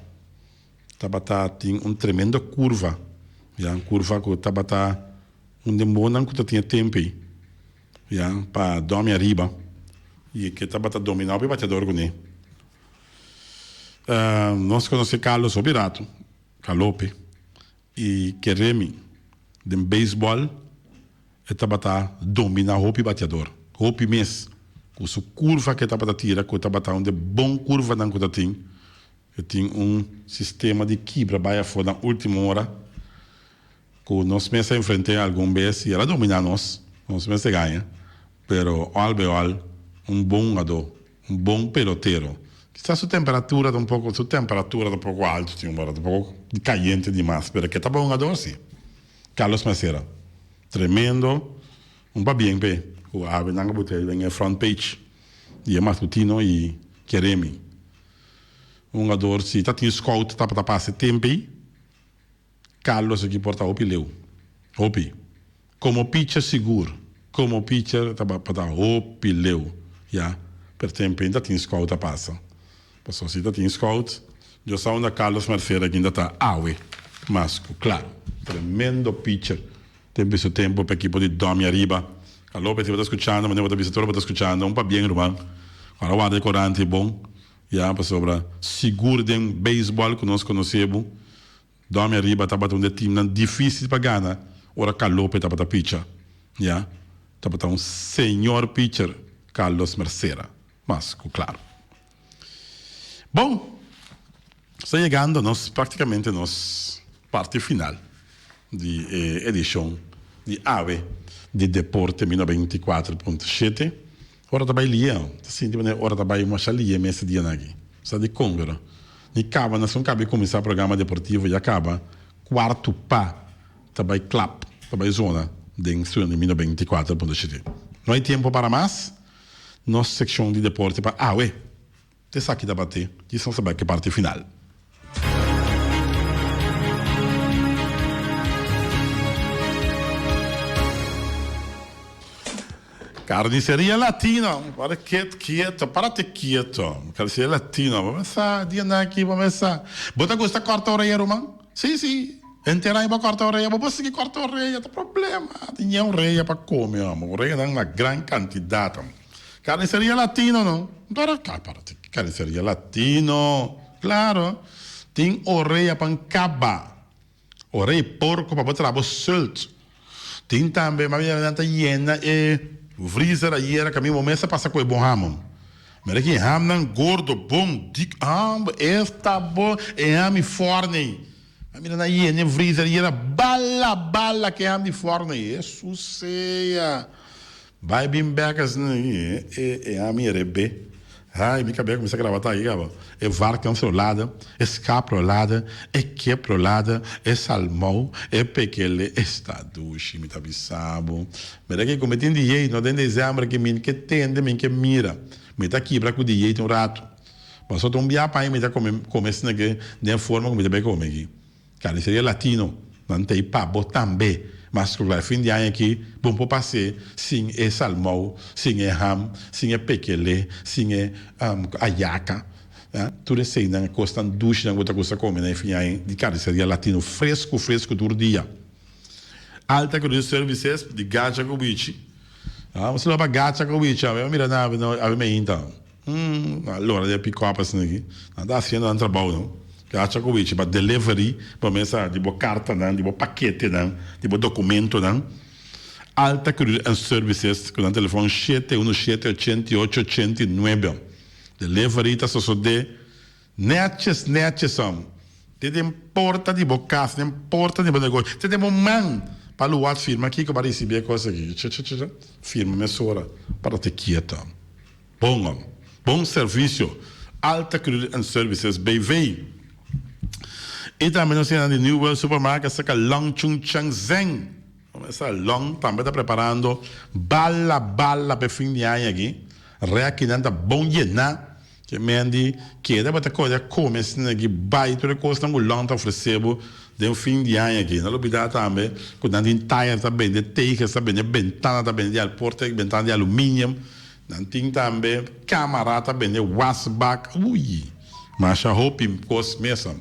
tabata tin un tremendo kurva, ya, un kurva ku tabata un den bonnan ku ta tin e tempu ei, ya, pa dòmi ariba, i e ke tabata dominá hopi bateador kuné. Nos konosé Carlos hopi ratu, Calope, i Keremi den beisbòl. E tabata domina hopi bateador, hopi mes, ku su kurva ku e tabata tira, ku tabata un di e bon kurvanan ku ta tin. E tin un sistema di kibra bai afó na ultimo ora, ku nos mes a enfrent'é algun bes i el a dominá nos, nos mes a gaña, pero al be al un bon hugadó, un bon pelotero. Kisas su temperatura ta un poko, su temperatura ta un poko altu tin un ora, ta un poko kayente dimas, pero ke ta bon hugadó si. Carlos Macera. Tremendo. Un pabien p'e cu awe nan a bot'e den e front page di e matutino y Keremi. Un hungador si ta tin scout tabata pasa e temp ey, Carlos aki por ta hopi leu. Hopi. Como pitcher sigur. Como pitcher tabata hopi leu. Ya. Pero temp ey ta tin scout a pasa. Pasobra si ta tin scout, Dios sa unda Carlos Merced a kinda ta awe mas cu claro. Tremendo pitcher den bisto tempo pa ekipo di Domi Ariba. Carlos Lopez si bo ta scuchando manera bo ta bisa tur bo ta scuchando un pabien ruman. Ora warda e corante bon ya pasobra sigur den baseball cu nos conoce bo Domi Ariba tabata un di e teamnan dificil pa gana ora Carlos Lopez tabata picha ya tabata un señor pitcher Carlos Mercera mas cu claro. Bon, sta yegando nos praktikamente nos parti final di e edishon di awe di Deporte Mi 94.7. Ora ta bai lia, ta sinti manera ora ta bai masha lia mes e dianan aki. Sa dikon pero ni kaba nos no kabi kuminsá programa deportivo ya kaba kuartu pa ta bai klap ta bai zona den studio di Mi 94.7. No hay tiempo para mas. Nos sekshon di deporte pa awe. Esaki ta bati djis nos ta bai ku e parti final. Carniceria Latino, para ket kieto, parate kieto. Carniceria Latino, bo mesa dianan aki, bo mesa. Bo ta gusta corta orea, ruman? Si, si. Henter aña bo corta orea, bo por sigui corta orea, ta problema. Tin yen orea pa come, amo. Oreanan na gran cantidad, amo. Carniceria Latino, no. Para, para, Carniceria Latino, claro. Tin orea pan caba. Orea y porco pa bo traha bo sult. Tin tambe, mami nan ta yena e vriezer ayera cu mi bo mes a pasa cu e bon hamon. Mira ki hamnan gordo, bon, dik, ah, esta bon, e ham y forney. A mira nan yena e vriezer yera bala bala ke ham di forno Hesus sea bai bin bek asina e e ham yera e be hay mi kabia kuminsa graba ta aki kaba e varken rolada e skap rolada e kip rolada e salmou e pekele esta dushi mi ta bisa bo mira ke ku mi tin di yei no den december ke mi ke tende mi ke mira mi ta kibra ku di yei tin un ratu. Pasobra ta un bia paña mi ta come come esnan ke den e forma ku mi ta bay come aki. Carniceria Latino, nan ta ei pa bo tambe. Mas ku kla fin di aña aki bo no por pas'é sin e salmou, sin e ham, sin e pekele, sin e ayaka. Tur eseinan e kosnan dushinan ku bo ta gusta come na e fin aña di Carniceria Latino fresku fresku tur dia. Alta Cruz Services di Gacha ku Wichi. Bo sa lo pa Gacha ku Wichi awe bo mira nan awe meinta. Allora di e pick up asina aki, nan ta haciendo nan trabou no. Gacha ku wichi pa delivery bo mesa di bo kartanan, di bo paketenan, di bo dokumentonan. Alta Courier and Services ku nan telefòn shete unu shete ochenta i ocho ochenta i nuebe. Delivery ta sosodé nètjes nètjes om. Te den porta di bo kas, den porta di bo negoshi, te den bo man pa luwat firma kiko bo a risibí e kos aki. Cha cha cha firma mesora pa ta kieto. Bon om. Bon servisio. Alta Credit and Services BV. I tambe nos tin nan di New World Supermarket saka Long Chung Chang Zeng. Esa Long tambe ta preparando bala bala p'e fin di aña aki. Rekinan ta bon yená. Ke men di keda bo ta kore a kome asina aki bai tur e kosnan ku Long ta ofresé bo den fin di aña aki. No lubidá tambe ku nan tin tayer ta bende, teges ta bende, bentana ta bende di alporte, bentana di aluminium. Nan tin tambe camara ta bende wasbak ui masha hopi cos mesa.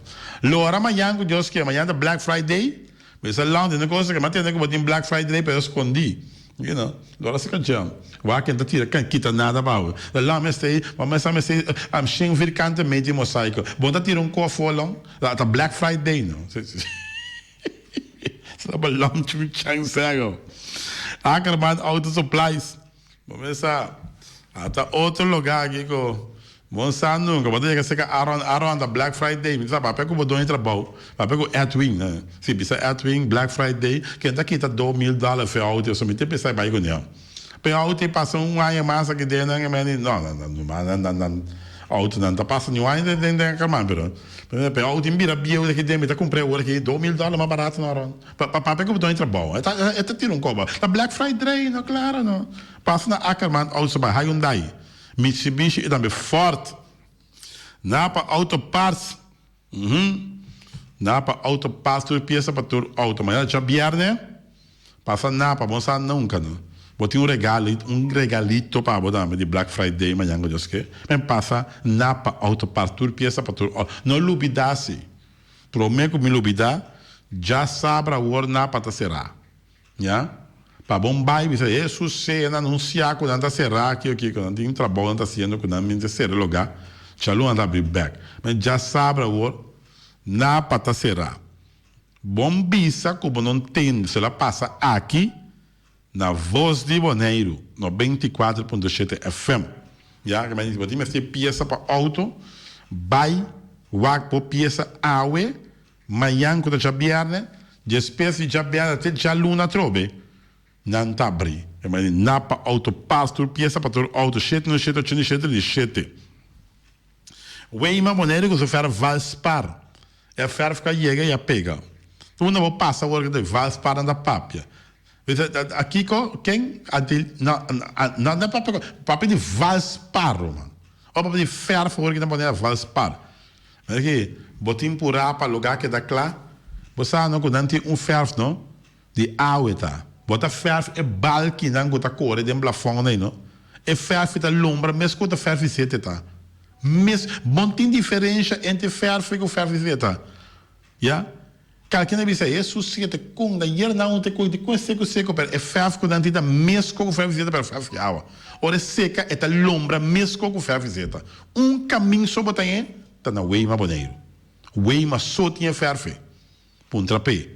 Lora mañan cu Dios kier mañan ta Black Friday mesa laundry no cosa ke ma tende cu bo tin Black Friday pero scondi you know lora si cacha wak ken ta tira ken kita nada pa bo la laundry mester ei bo mester mester am shen vierkante meter mosaico bo ta tira un co afo long ta Black Friday no. Sa bo laundry un chansero Ackerman Auto Supplies. Bo mester ata otro lugá aki ku bo sa nunka. Bo ta yega serka Aaron, Aaron ta Black Friday. Mi ta sa papia ku bo doño trabou, papia ku Edwin. Si bisa Edwin Black Friday, ken ta kita 2000 dòler for e outo? So mi ta pensa bai kuné. Pero e outo ei pasa un aña mas aki den nan, e meni no, no, no, no, nan outonan ta pasa ni un aña den den Ackerman, pero e outo bira bieu aki den, mi ta kumpr'é awor aki 2000 dòler mas barato na Aaron. Pa papia ku bo ta trabou. E ta tira un koba. Ta Black Friday no klaro no. Pasa na Ackerman Auto Supply, Hyundai, Mitsubishi i tambe Ford. Napa Auto Parts. Uhum. Napa Auto Parts tur piesa pa tur auto. Mañana djabierne pasa Napa bo no sa nunka no. Bo tin un regalo un regalito pa bo tambe di Black Friday mañana ku Dios ke. Men pasa Napa Auto Parts tur piesa pa tur auto. No lubida si. Prome ku mi lubida, djasabra awor Napa ta será. Ya. Pa bon bai bisa Hesus sea nan anunsiá ku nan ta será aki o kiko, nan tin trabou nan ta hasiendo ku nan mester sera e lugá, djaluna nan ta abri bèk. Ma djasabra awor Napa ta será. Bon bisa ku bo no ntende, so el a pasa aki. Na Voz di Boneiru, 94.7 FM. Ya, ke men bo tin mester piesa pa auto, bai wak bo piesa awe, mañan ku ta djabièrnè, djespes di djabièrnè te djaluna atrobe, nan ta abri. Ke men di Napa Auto Parts tur piesa pa tur auto, shete no shete ochenta i shete di shete. Weima Boneiru ku su fèrf Valspar. E fèrf ku a yega i a pega. Unda bo pasa awor ku ta Valspar nan ta papia. A kiko ken anti no no no papia papia di Valspar ruman. Ora papia di fèrf awor ki ta pone Valspar. Mira ki bo tin purá pa lugá keda kla. Bo sa no ku nan tin un fèrf no di awe ta. Bo ta fèrf e balkinan ku ta kore den blafòn ei no. E fèrf ta lumbra mes ku ta fèrf di sete ta. Mes bo tin diferensha entre fèrf ku fèrf di sete ta. Ya. Kalken a bisa, Hesus siete kon da yer nan un te koe di kon e seku seku, pero e fèrf ku nan tin ta mesko ku fèrf di zeta, pero fèrf di awa. Ora e seka e ta lombra mesko ku fèrf di zeta. Un kamin so bo ta h'e ta na Weima Boneiru. Weima so tin e fèrf ei. Puntra p'e.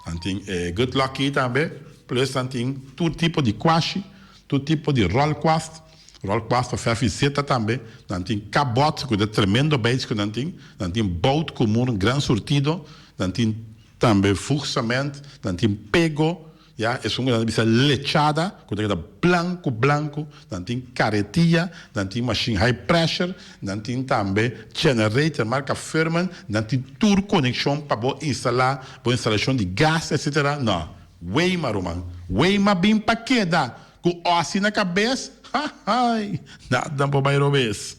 Nan tin e Good Lucky tambe, plus nan tin tur tipo di kwashi, tur tipo di ròlkwast. Ròlkwast ta fèrf di zeta tambe. Nan tin kabòt ku ta tremendo beits ku nan tin. Nan tin bout komun, gran surtido. Nan tin tambe voegcement. Nan tin pego, ya, esun ku nan ta bisa lechada, ku ta keda blanku blanku. Nan tin karetia. Nan tin mashin high pressure. Nan tin tambe generator marka Firman. Nan tin tur konekshon pa bo instalá bo instalashon di gas etsetera. No, Weima ruman, Weima bin pa keda. Ku osi na kabes, hahai, nada por bai robes.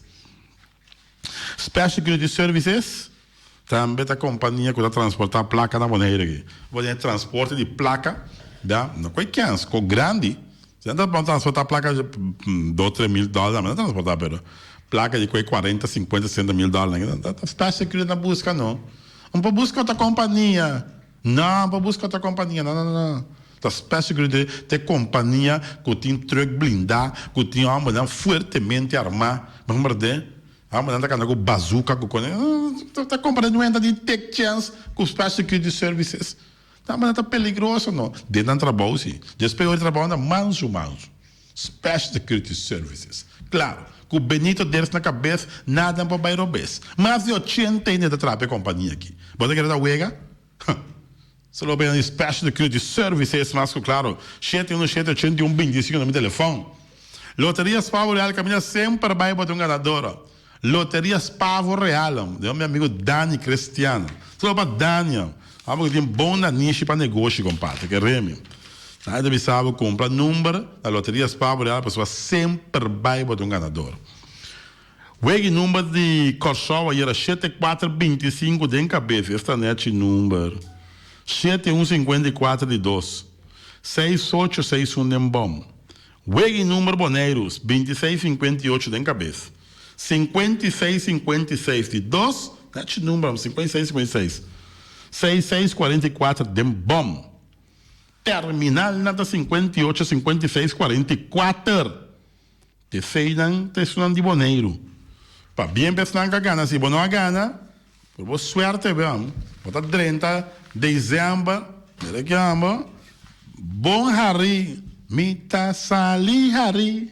Special Security Services tambe ta kompania ku ta transportá plaka na Boneiru aki. Bo den transporte di plaka, ya, no koi kens, ko grandi. Si nan ta transportá plaka dos, tres mil dòler, nan ta transportá, pero plaka di koi kuarenta, sinkuenta, sesenta mil dòler, nan ta Special Security na buska no. No por buska otro kompania. No, bo buska otro kompania. No, no, no. Ta Special Security ta e kompania ku tin trùk blindá, ku tin hòmbernan fuertemente armá. Bo berdé? Amo nan ta kanda ku bazooka ku kone. Ta kompra nuenta di take chance ku Special Security Services. Ta nan ta peligroso no. Den nan trabou si. Despues ora di trabou nan ta mansu mansu. Special Security Services. Claro, cu Benito Ders na cabes, nada por bay robes. Mas di ochenta hende ta traha pa e compania aki. Bo ta kere ta wega? Huh. So lo bay na di Special Security Services mas cu claro. Shete uno shete ochenta i un binti i sinku na mi telefon. Loteria Spavo Real caminda semper bay bo ta un ganador. Loteria Spavo Real, di mi amigo Dani Cristiano. Saludo pa Dani. Amo cu tin bon nanishi pa negoshi, compadre. Ke remi. Dani ta bisa bo cumpra number na Loteria Spavo Real pasobra semper bay bo ta un ganador. Wegi number di Corsou ayera shete kuater 25 den cabes. Esta nechi number. Shete un 54 di dos. Seis ocho seis un den bom. Wega i number Boneiru, 26 58 den kabes. 56 56 di dos, nechi number, 56 56. 6 6 44 den bom. Terminalnan ta 58 56 44. Eseinan ta esunnan di Boneiru. Pabien pa esnan ku a gana. Si bo no a gana, por bo suerte bo bo ta drenta december, mira ki amo, bon hari, mi ta sali hari,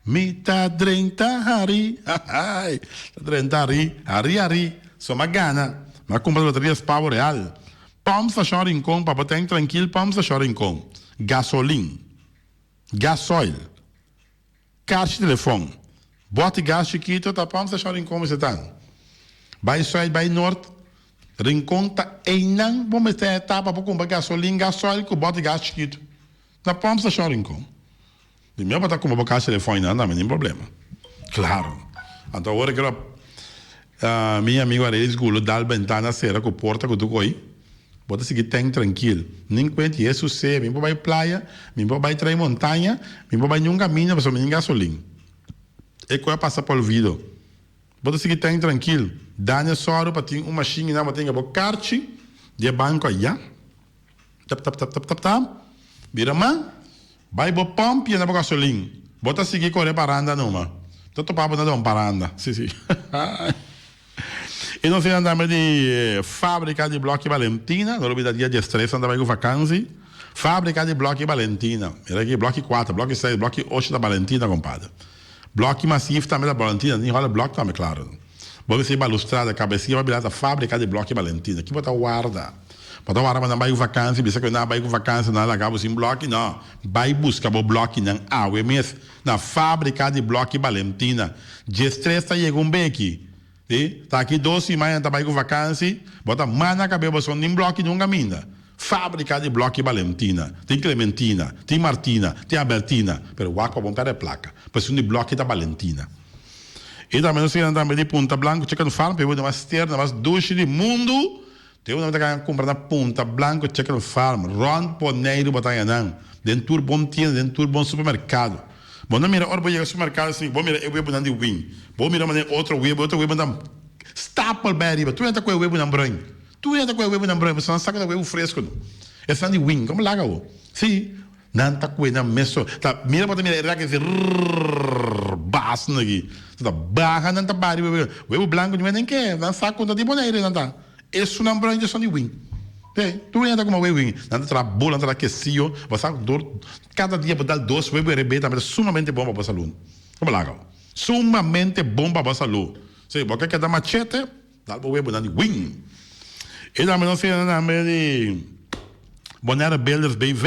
mi ta drenta hari, hahay, ta drenta hari, hari hari, so m'a gana, m'a cumpra loteria Spavo Real, Pump Station Rincon pa bo ten trankil Pump Station Rincon, gasolin, gasoil. Karchi telefòn. Bòti gas chikito ta pòmp stashon Rincon mester tan. Bai sùit bai nort, Rincon ta einan bo mester etapa pa kumpra gasolin, gasoil ku bòti gas chikito. Na pòmp stashon Rincon. Di mi bo ta kumpra bo karchi telefòn einan tambe nin problema. Klaro. Anto awor e kero mi amigo Arelis Gulo dal bentana sera ku porta ku tur koi. Bo ta sigui ten trankil. Nin kuent i e susé, mi por bai playa, mi por bai trai montaña, mi por bai niun kaminda pasobra mi tin gasolin. E ku a pasa pa olvido. Bo ta sigui ten trankil. Dania sòru pa tin un mashin i nan bo tin bo karchi di e banko ayá. Tap tap tap tap tap tap. Bira man, bai bo pòmp yena bo gasolin. Bo ta sigui kore paranda numa. Ta topa bo na don paranda. Si si. E nos sinan tambe di Fabrica di Blokki Valentina, no lubida dia diestres nan ta bai ku vakansi. Fabrica di Blokki Valentina, mira aki blokki kuater, blokki seis, blokki ocho ta Valentina kompadre. Blokki Masif tambe ta Valentina, tin hòle blòk tambe klaro. Bo mester balustrada, kabesia pa bira ta Fabrica di Blokki Valentina. Ki bo ta warda? Bo ta warda pa nan bai ku vakansi, bisa ku nan a bai ku vakansi nan a laga bo sin blokki? No, bai buska bo blokkinan awe mes na Fabrica di Blokki Valentina. Diestres ta yega un beki. Si, ta aki dos siman nan ta bai ku vakansi, bo ta manda kabe bo son nin blòki nunka minda. Fábrika di blòki Balentina, tin Clementina, tin Martina, tin Albertina, pero wak pa bon pèrdè plaka, pasobra un di blòki ta Balentina. I tambe nos kinan tambe di Punta Blanco Chicken Farm, p'e bo mas tierno, mas dushi di mundu, te bo ta kan kumpra na Punta Blanco Chicken Farm, rònt Boneiru bo ta haña nan, den tur bon tienda, den tur bon supermerkado. Bo no mira ora bo yega supermercado así, bo mira e webonan di win, bo mira manera otro webo, otro webonan ta stapel bay ariba, tur hende ta coge webonan bruin, tur hende ta coge webonan bruin, pasobra nan sa cu ta webo fresco no. Esnan di win, como laga bo? Sí, nan ta coge nan mesun, ta mira bo ta mira e rek así rrrr bas aki, ta baha nan ta baha riba webo, webo blanco niun hende ke, nan sa cu ta di Bonaire nan ta. Esunnan bruin esun di win. Te, tur hende ta kuma wei win. Nan ta traha bol, nan ta traha quesillo. Bo sa dor kada dia bo dal dos wei wei tambe ta sumamente bon pa bo salud. Como laga? Sumamente bon pa bo salud. Si, bo ke keda machete, dal bo webonan di win. E tambe nos hende tambe di Bonaire Builders BV.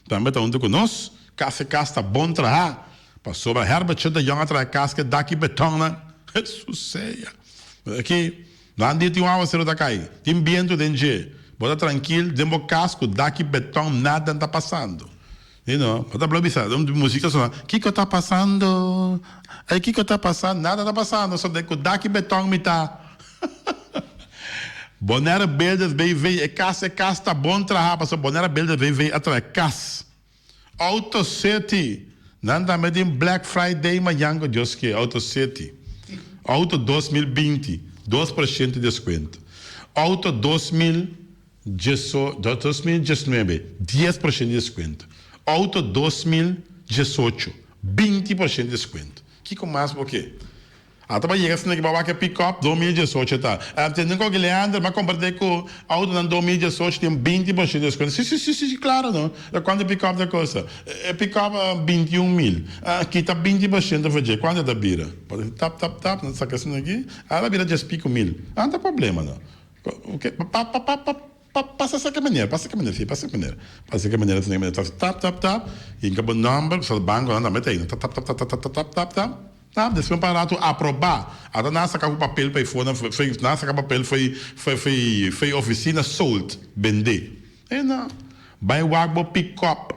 Tambe ta hunto ku nos. Kas e kas ta bon traha. Pasobra Herbert Chut de Jong a traha kas ke dak i betonnan. Jesus sea. Aki. Nan di tin un awaseru ta kai, tin bientu den dje. Bo ta trankil den bo kas ku dak i beton, nada no ta pasando. You know, bo ta blo bisa, un musik ta sona, Kiko ta pasando? Ay, kiko ta pasando? Nada ta pasando, so ku dak i beton mi ta. Bonaire Builders BV, e kas, e kas ta bon traha pasobra Bonaire Builders BV a traha e kas. Auto City, Nan tambe tin Black Friday mañan ku Dios ke, Auto City. Auto 2020, 2% deskuento. Auto 2019, 10% deskuento. Auto 2018, 20% deskuento. Kiko mas bo ke? Ata pa yega asina ki bo a wak e pick-up 2018 ta. Tende ku Leander m'a komprende ku autonan 2018 tin 20% deskuento. Si si si si klaro no. E kuantu e pick-up ta kosta? E pick-up 21 mil. Kita 20% for dje kuantu e ta bira? Bo ta tap tap tap nan ta saka asina aki. A ta bira dies pico mil. A no ta problema no. Pa pa pa pa. Pa pasa sa ke manera, pasa ke manera, si pasa ke manera, pasa ke manera, asina ke manera, tap tap tap, hinka bo nomber, pasobra bankonan tambe ta hinka tap tap tap tap tap tap tap tap tap, despues un par rato aproba, ata nan a saka ku papel pa e for nan foi nan a saka papel foi foi foi foi oficina sold, bende, e no, bai wak bo pick-up.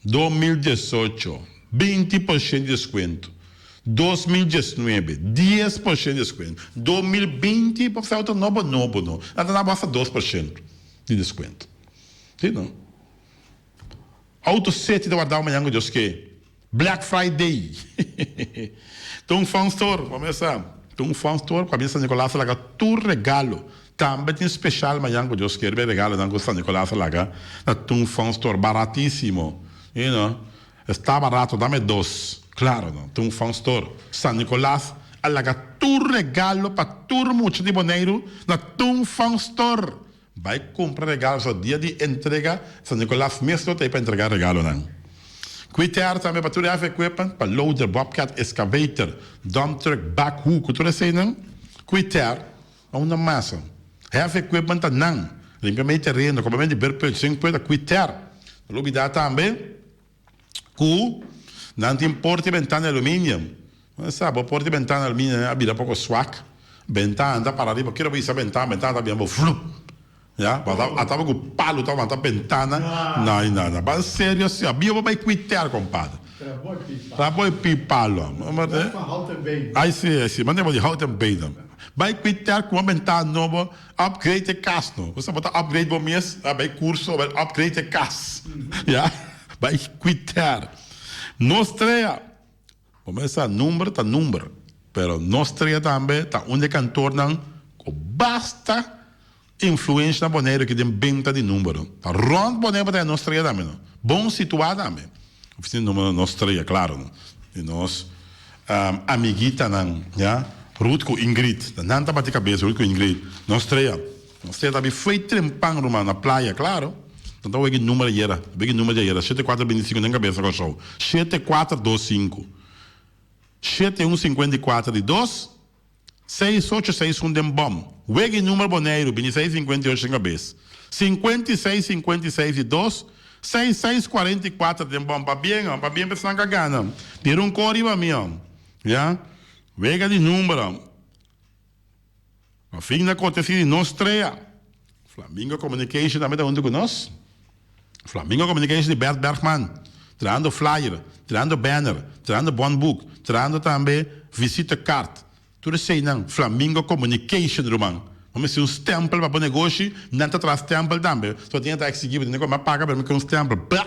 2018, 20% di deskuento, 2019, 10% di deskuento, 2020, bo sa auto nobo nobo no, nan ta dabo hasta 2% di deskuento. Si no? Auto seti ta wardao mañan ku Dios ke. Black Friday. Ta un fun store, bo mes sa. Ta un fun store ku a bin San Nicolas a laga tur regalo. Tambe tin special mañan cu Dios kier be regalonan cu San Nicolas a laga na Tung Fong Store baratisimo you know esta barato dame dos claro no Tung Fong Store San Nicolas a laga tur regalo pa tur mucha di Boneiru na Tung Fong Store bay cumpra regalo so dia di entrega San Nicolas mes lo ta ey pa entrega regalonan Quitair tambe pa tur heavy equipment pa loader bobcat excavator dump truck backhoe cu tur eseynan Quitair. A unda masa. Heavy equipment ta nan. Limpia mei tereno, koba mei di berput, sin pueda kui ter. No lo bida tambe ku nan tin porta i bentana di aluminium. Bo sa, bo porta i bentana di aluminium a bira poko swak. Bentana ta para riba, kero bo hisa bentana, bentana ta bira bo flup. Ya, bo a taba ku palu ta wanta bentana. No, no, no. Ba serio si. Abia bo bai kui ter, kompadre. Trabou i pi palu. Ai si, ai si. Manda bo di hout en been. Bai kui ter ku un bentana nobo, upgrade e kas no. Bo sa bo ta upgrade bo mes, bai kurso, bai upgrade e kas. Ya, bai kui ter. Nos trea. Bo mester sa number ta number, pero nos trea tambe ta un di e kantornan ku basta influensha na Boneiru aki den benta di number. Ta rònt Boneiru pa ta nos trea tambe no. Bon situá tambe. Ofisina di number nos trea, klaro no. Di nos amiguitanan, ya, Ruth ku Ingrid. Ta nan ta bati kabes, Ruth ku Ingrid. Nos trea. Nos trea ta abi fo'i trempan ruman na playa, klaro. Nan ta wega e number ayera, wega e number di ayera, shete kuater binti sinku den kabesa Kòrsou. Shete kuater dos sinku. Shete un sinkuenta i kuater di dos. Seis ocho seis un den bom. Wega e number Boneiru, 26 58 den kabes. 56 56 di dos, seis seis 44 den bom. Pabien hom, pabien p'esnan ka gana. Tira un kor riba mi hom. Ya. Wega di number hom. Pa fin na kote si di nos trea. Flamingo Communication tambe ta huntu ku nos. Flamingo Communication di Bert Bergman, trahando flyer, trahando banner, trahando bon book, trahando tambe visite card. Tur eseinan Flamingo Communication ruman. Bo mester un stempel pa bo negoshi, nan ta traha stempel tambe. So tin ta exigi bo tin ku paga pero mi ke un stempel. Bla!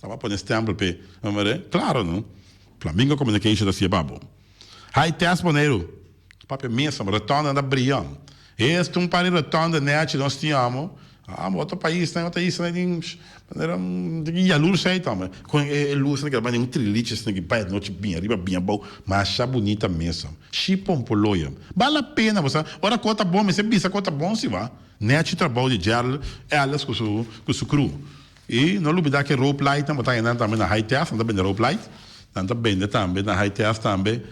Ta bo a pone stempel p'e. Claro no. Flamingo Communication ta haci'e pa bo. High Test Boneiru. Papia mesa, rotonda ta bria. Esta un par di rotonda nechi nos tin amo. Amo otro paisnan, otro islanan tin manera tin yalurs ei tambe. Con e lusnan keda manera un triliche asina ki bai anochi bin ariba bin abou. Masha bunita mesa. Shi pompoloya. Bal la pena bo sa. Ora cu ta bon mester bisa cu ta bon si ba. Nechi trabou di Gerald Ellis cu su cu su crew. Y no lubida cu e rope lightnan bo ta haya nan tambe na High Test, nan ta bende rope light. Nan ta bende tambe na High Test tambe.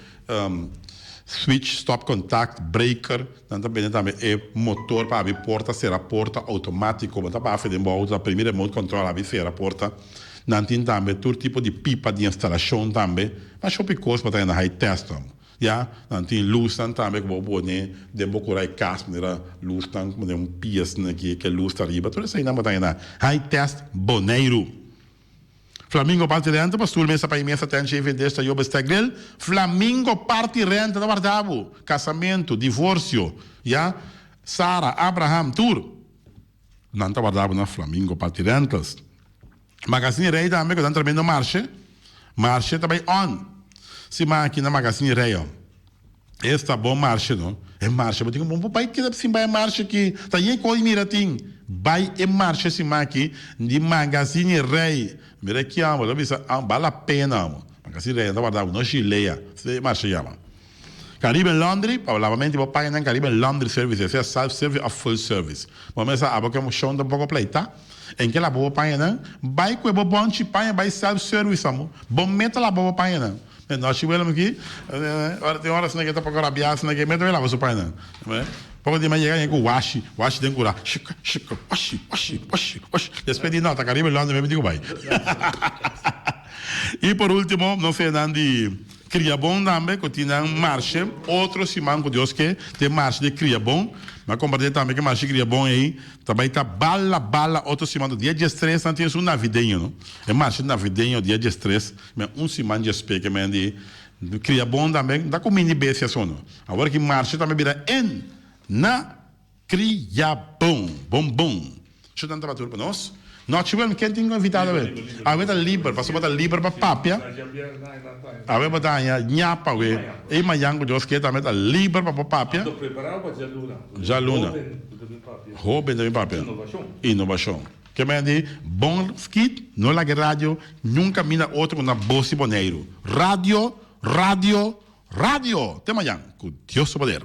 Switch, stop contact, breaker, nan ta bende tambe e motor pa abi porta, sera porta automatico, bo ta bafe den bo auto ta primi remote control abi sera porta, nan tin tambe tur tipo di pipa di instalacion tambe, masha hopi cos bo ta haya na high test nan, ya, nan tin luznan tambe cu bo pone den bo cura e cas manera luznan manera un pia asina aki ke luz ta riba, tur eseinan bo ta haya na high test Boneiru. Flamingo parti renta pa stoel mesa pa e mesa ten shave en desta yo bestek grill Flamingo parti renta ta warda bo Casamentu divorcio ya Sara Abraham tur nan ta warda bo na Flamingo parti rentals Magazine Rey tambe cu nan tremendo marshe marshe ta bay on siman aki na Magazine Rey oh. Esta bon marshe no. E marshe bo tin ku bo bai keda sin bai e marshe ki ta yen kos mira tin. Bai e marshe siman aki di Magazine Rey. Mira ki amo ta bisa bal la pena amo. Magazine Rey nan ta warda bo no Gilea. Asina e marshe yama. Caribbean Laundry, pa lavamento di bo pañanan Caribbean Laundry Services, sea self service of full service. Bo mester sa abo ke shon ta un poko pleita, en ke laba bo pañanan, bai kue bo bonchi paña bai self service amo, bo meta laba bo pañanan. E nochi Willem aki, ora tin ora asina ke ta poko rabia asina ke meta bai laba su pañanan. Poko di yega ku washi, washi den kura, shika, shika, washi, washi, washi, washi. Despues di nota Caribbean Laundry mi di ku bai. I por ultimo nos nan di. Kriabon tambe ku tin nan marshe otro siman ku Dios ke tin marshe di kriabon. Mi a kompartí tambe ku e marshe di kriabon ei ta bai ta bala bala otro siman dia diestres nan tin esun navideño no. E marshe navideño dia diestres men un siman djespé ke men di kriabon tambe no ta ku mini bestia so no. Awor ki marshe tambe bira en na Kriabon bon bon. Su nan tabata tur pa nos. Nochi wel ken tin invitado awe? Awe ta liber pasobra bo ta liber pa papia. Awe bo ta haña ñapa awe. E mañan ku Dios ke tambe ta liber pa por papia. Djaluna. Hoben ta bin papia. Inovashon. Ke men di bon skit no laga e radio nunka mina otro ku na bos di Boneiru. Radio, radio, radio! Te mañan ku Dios su poder.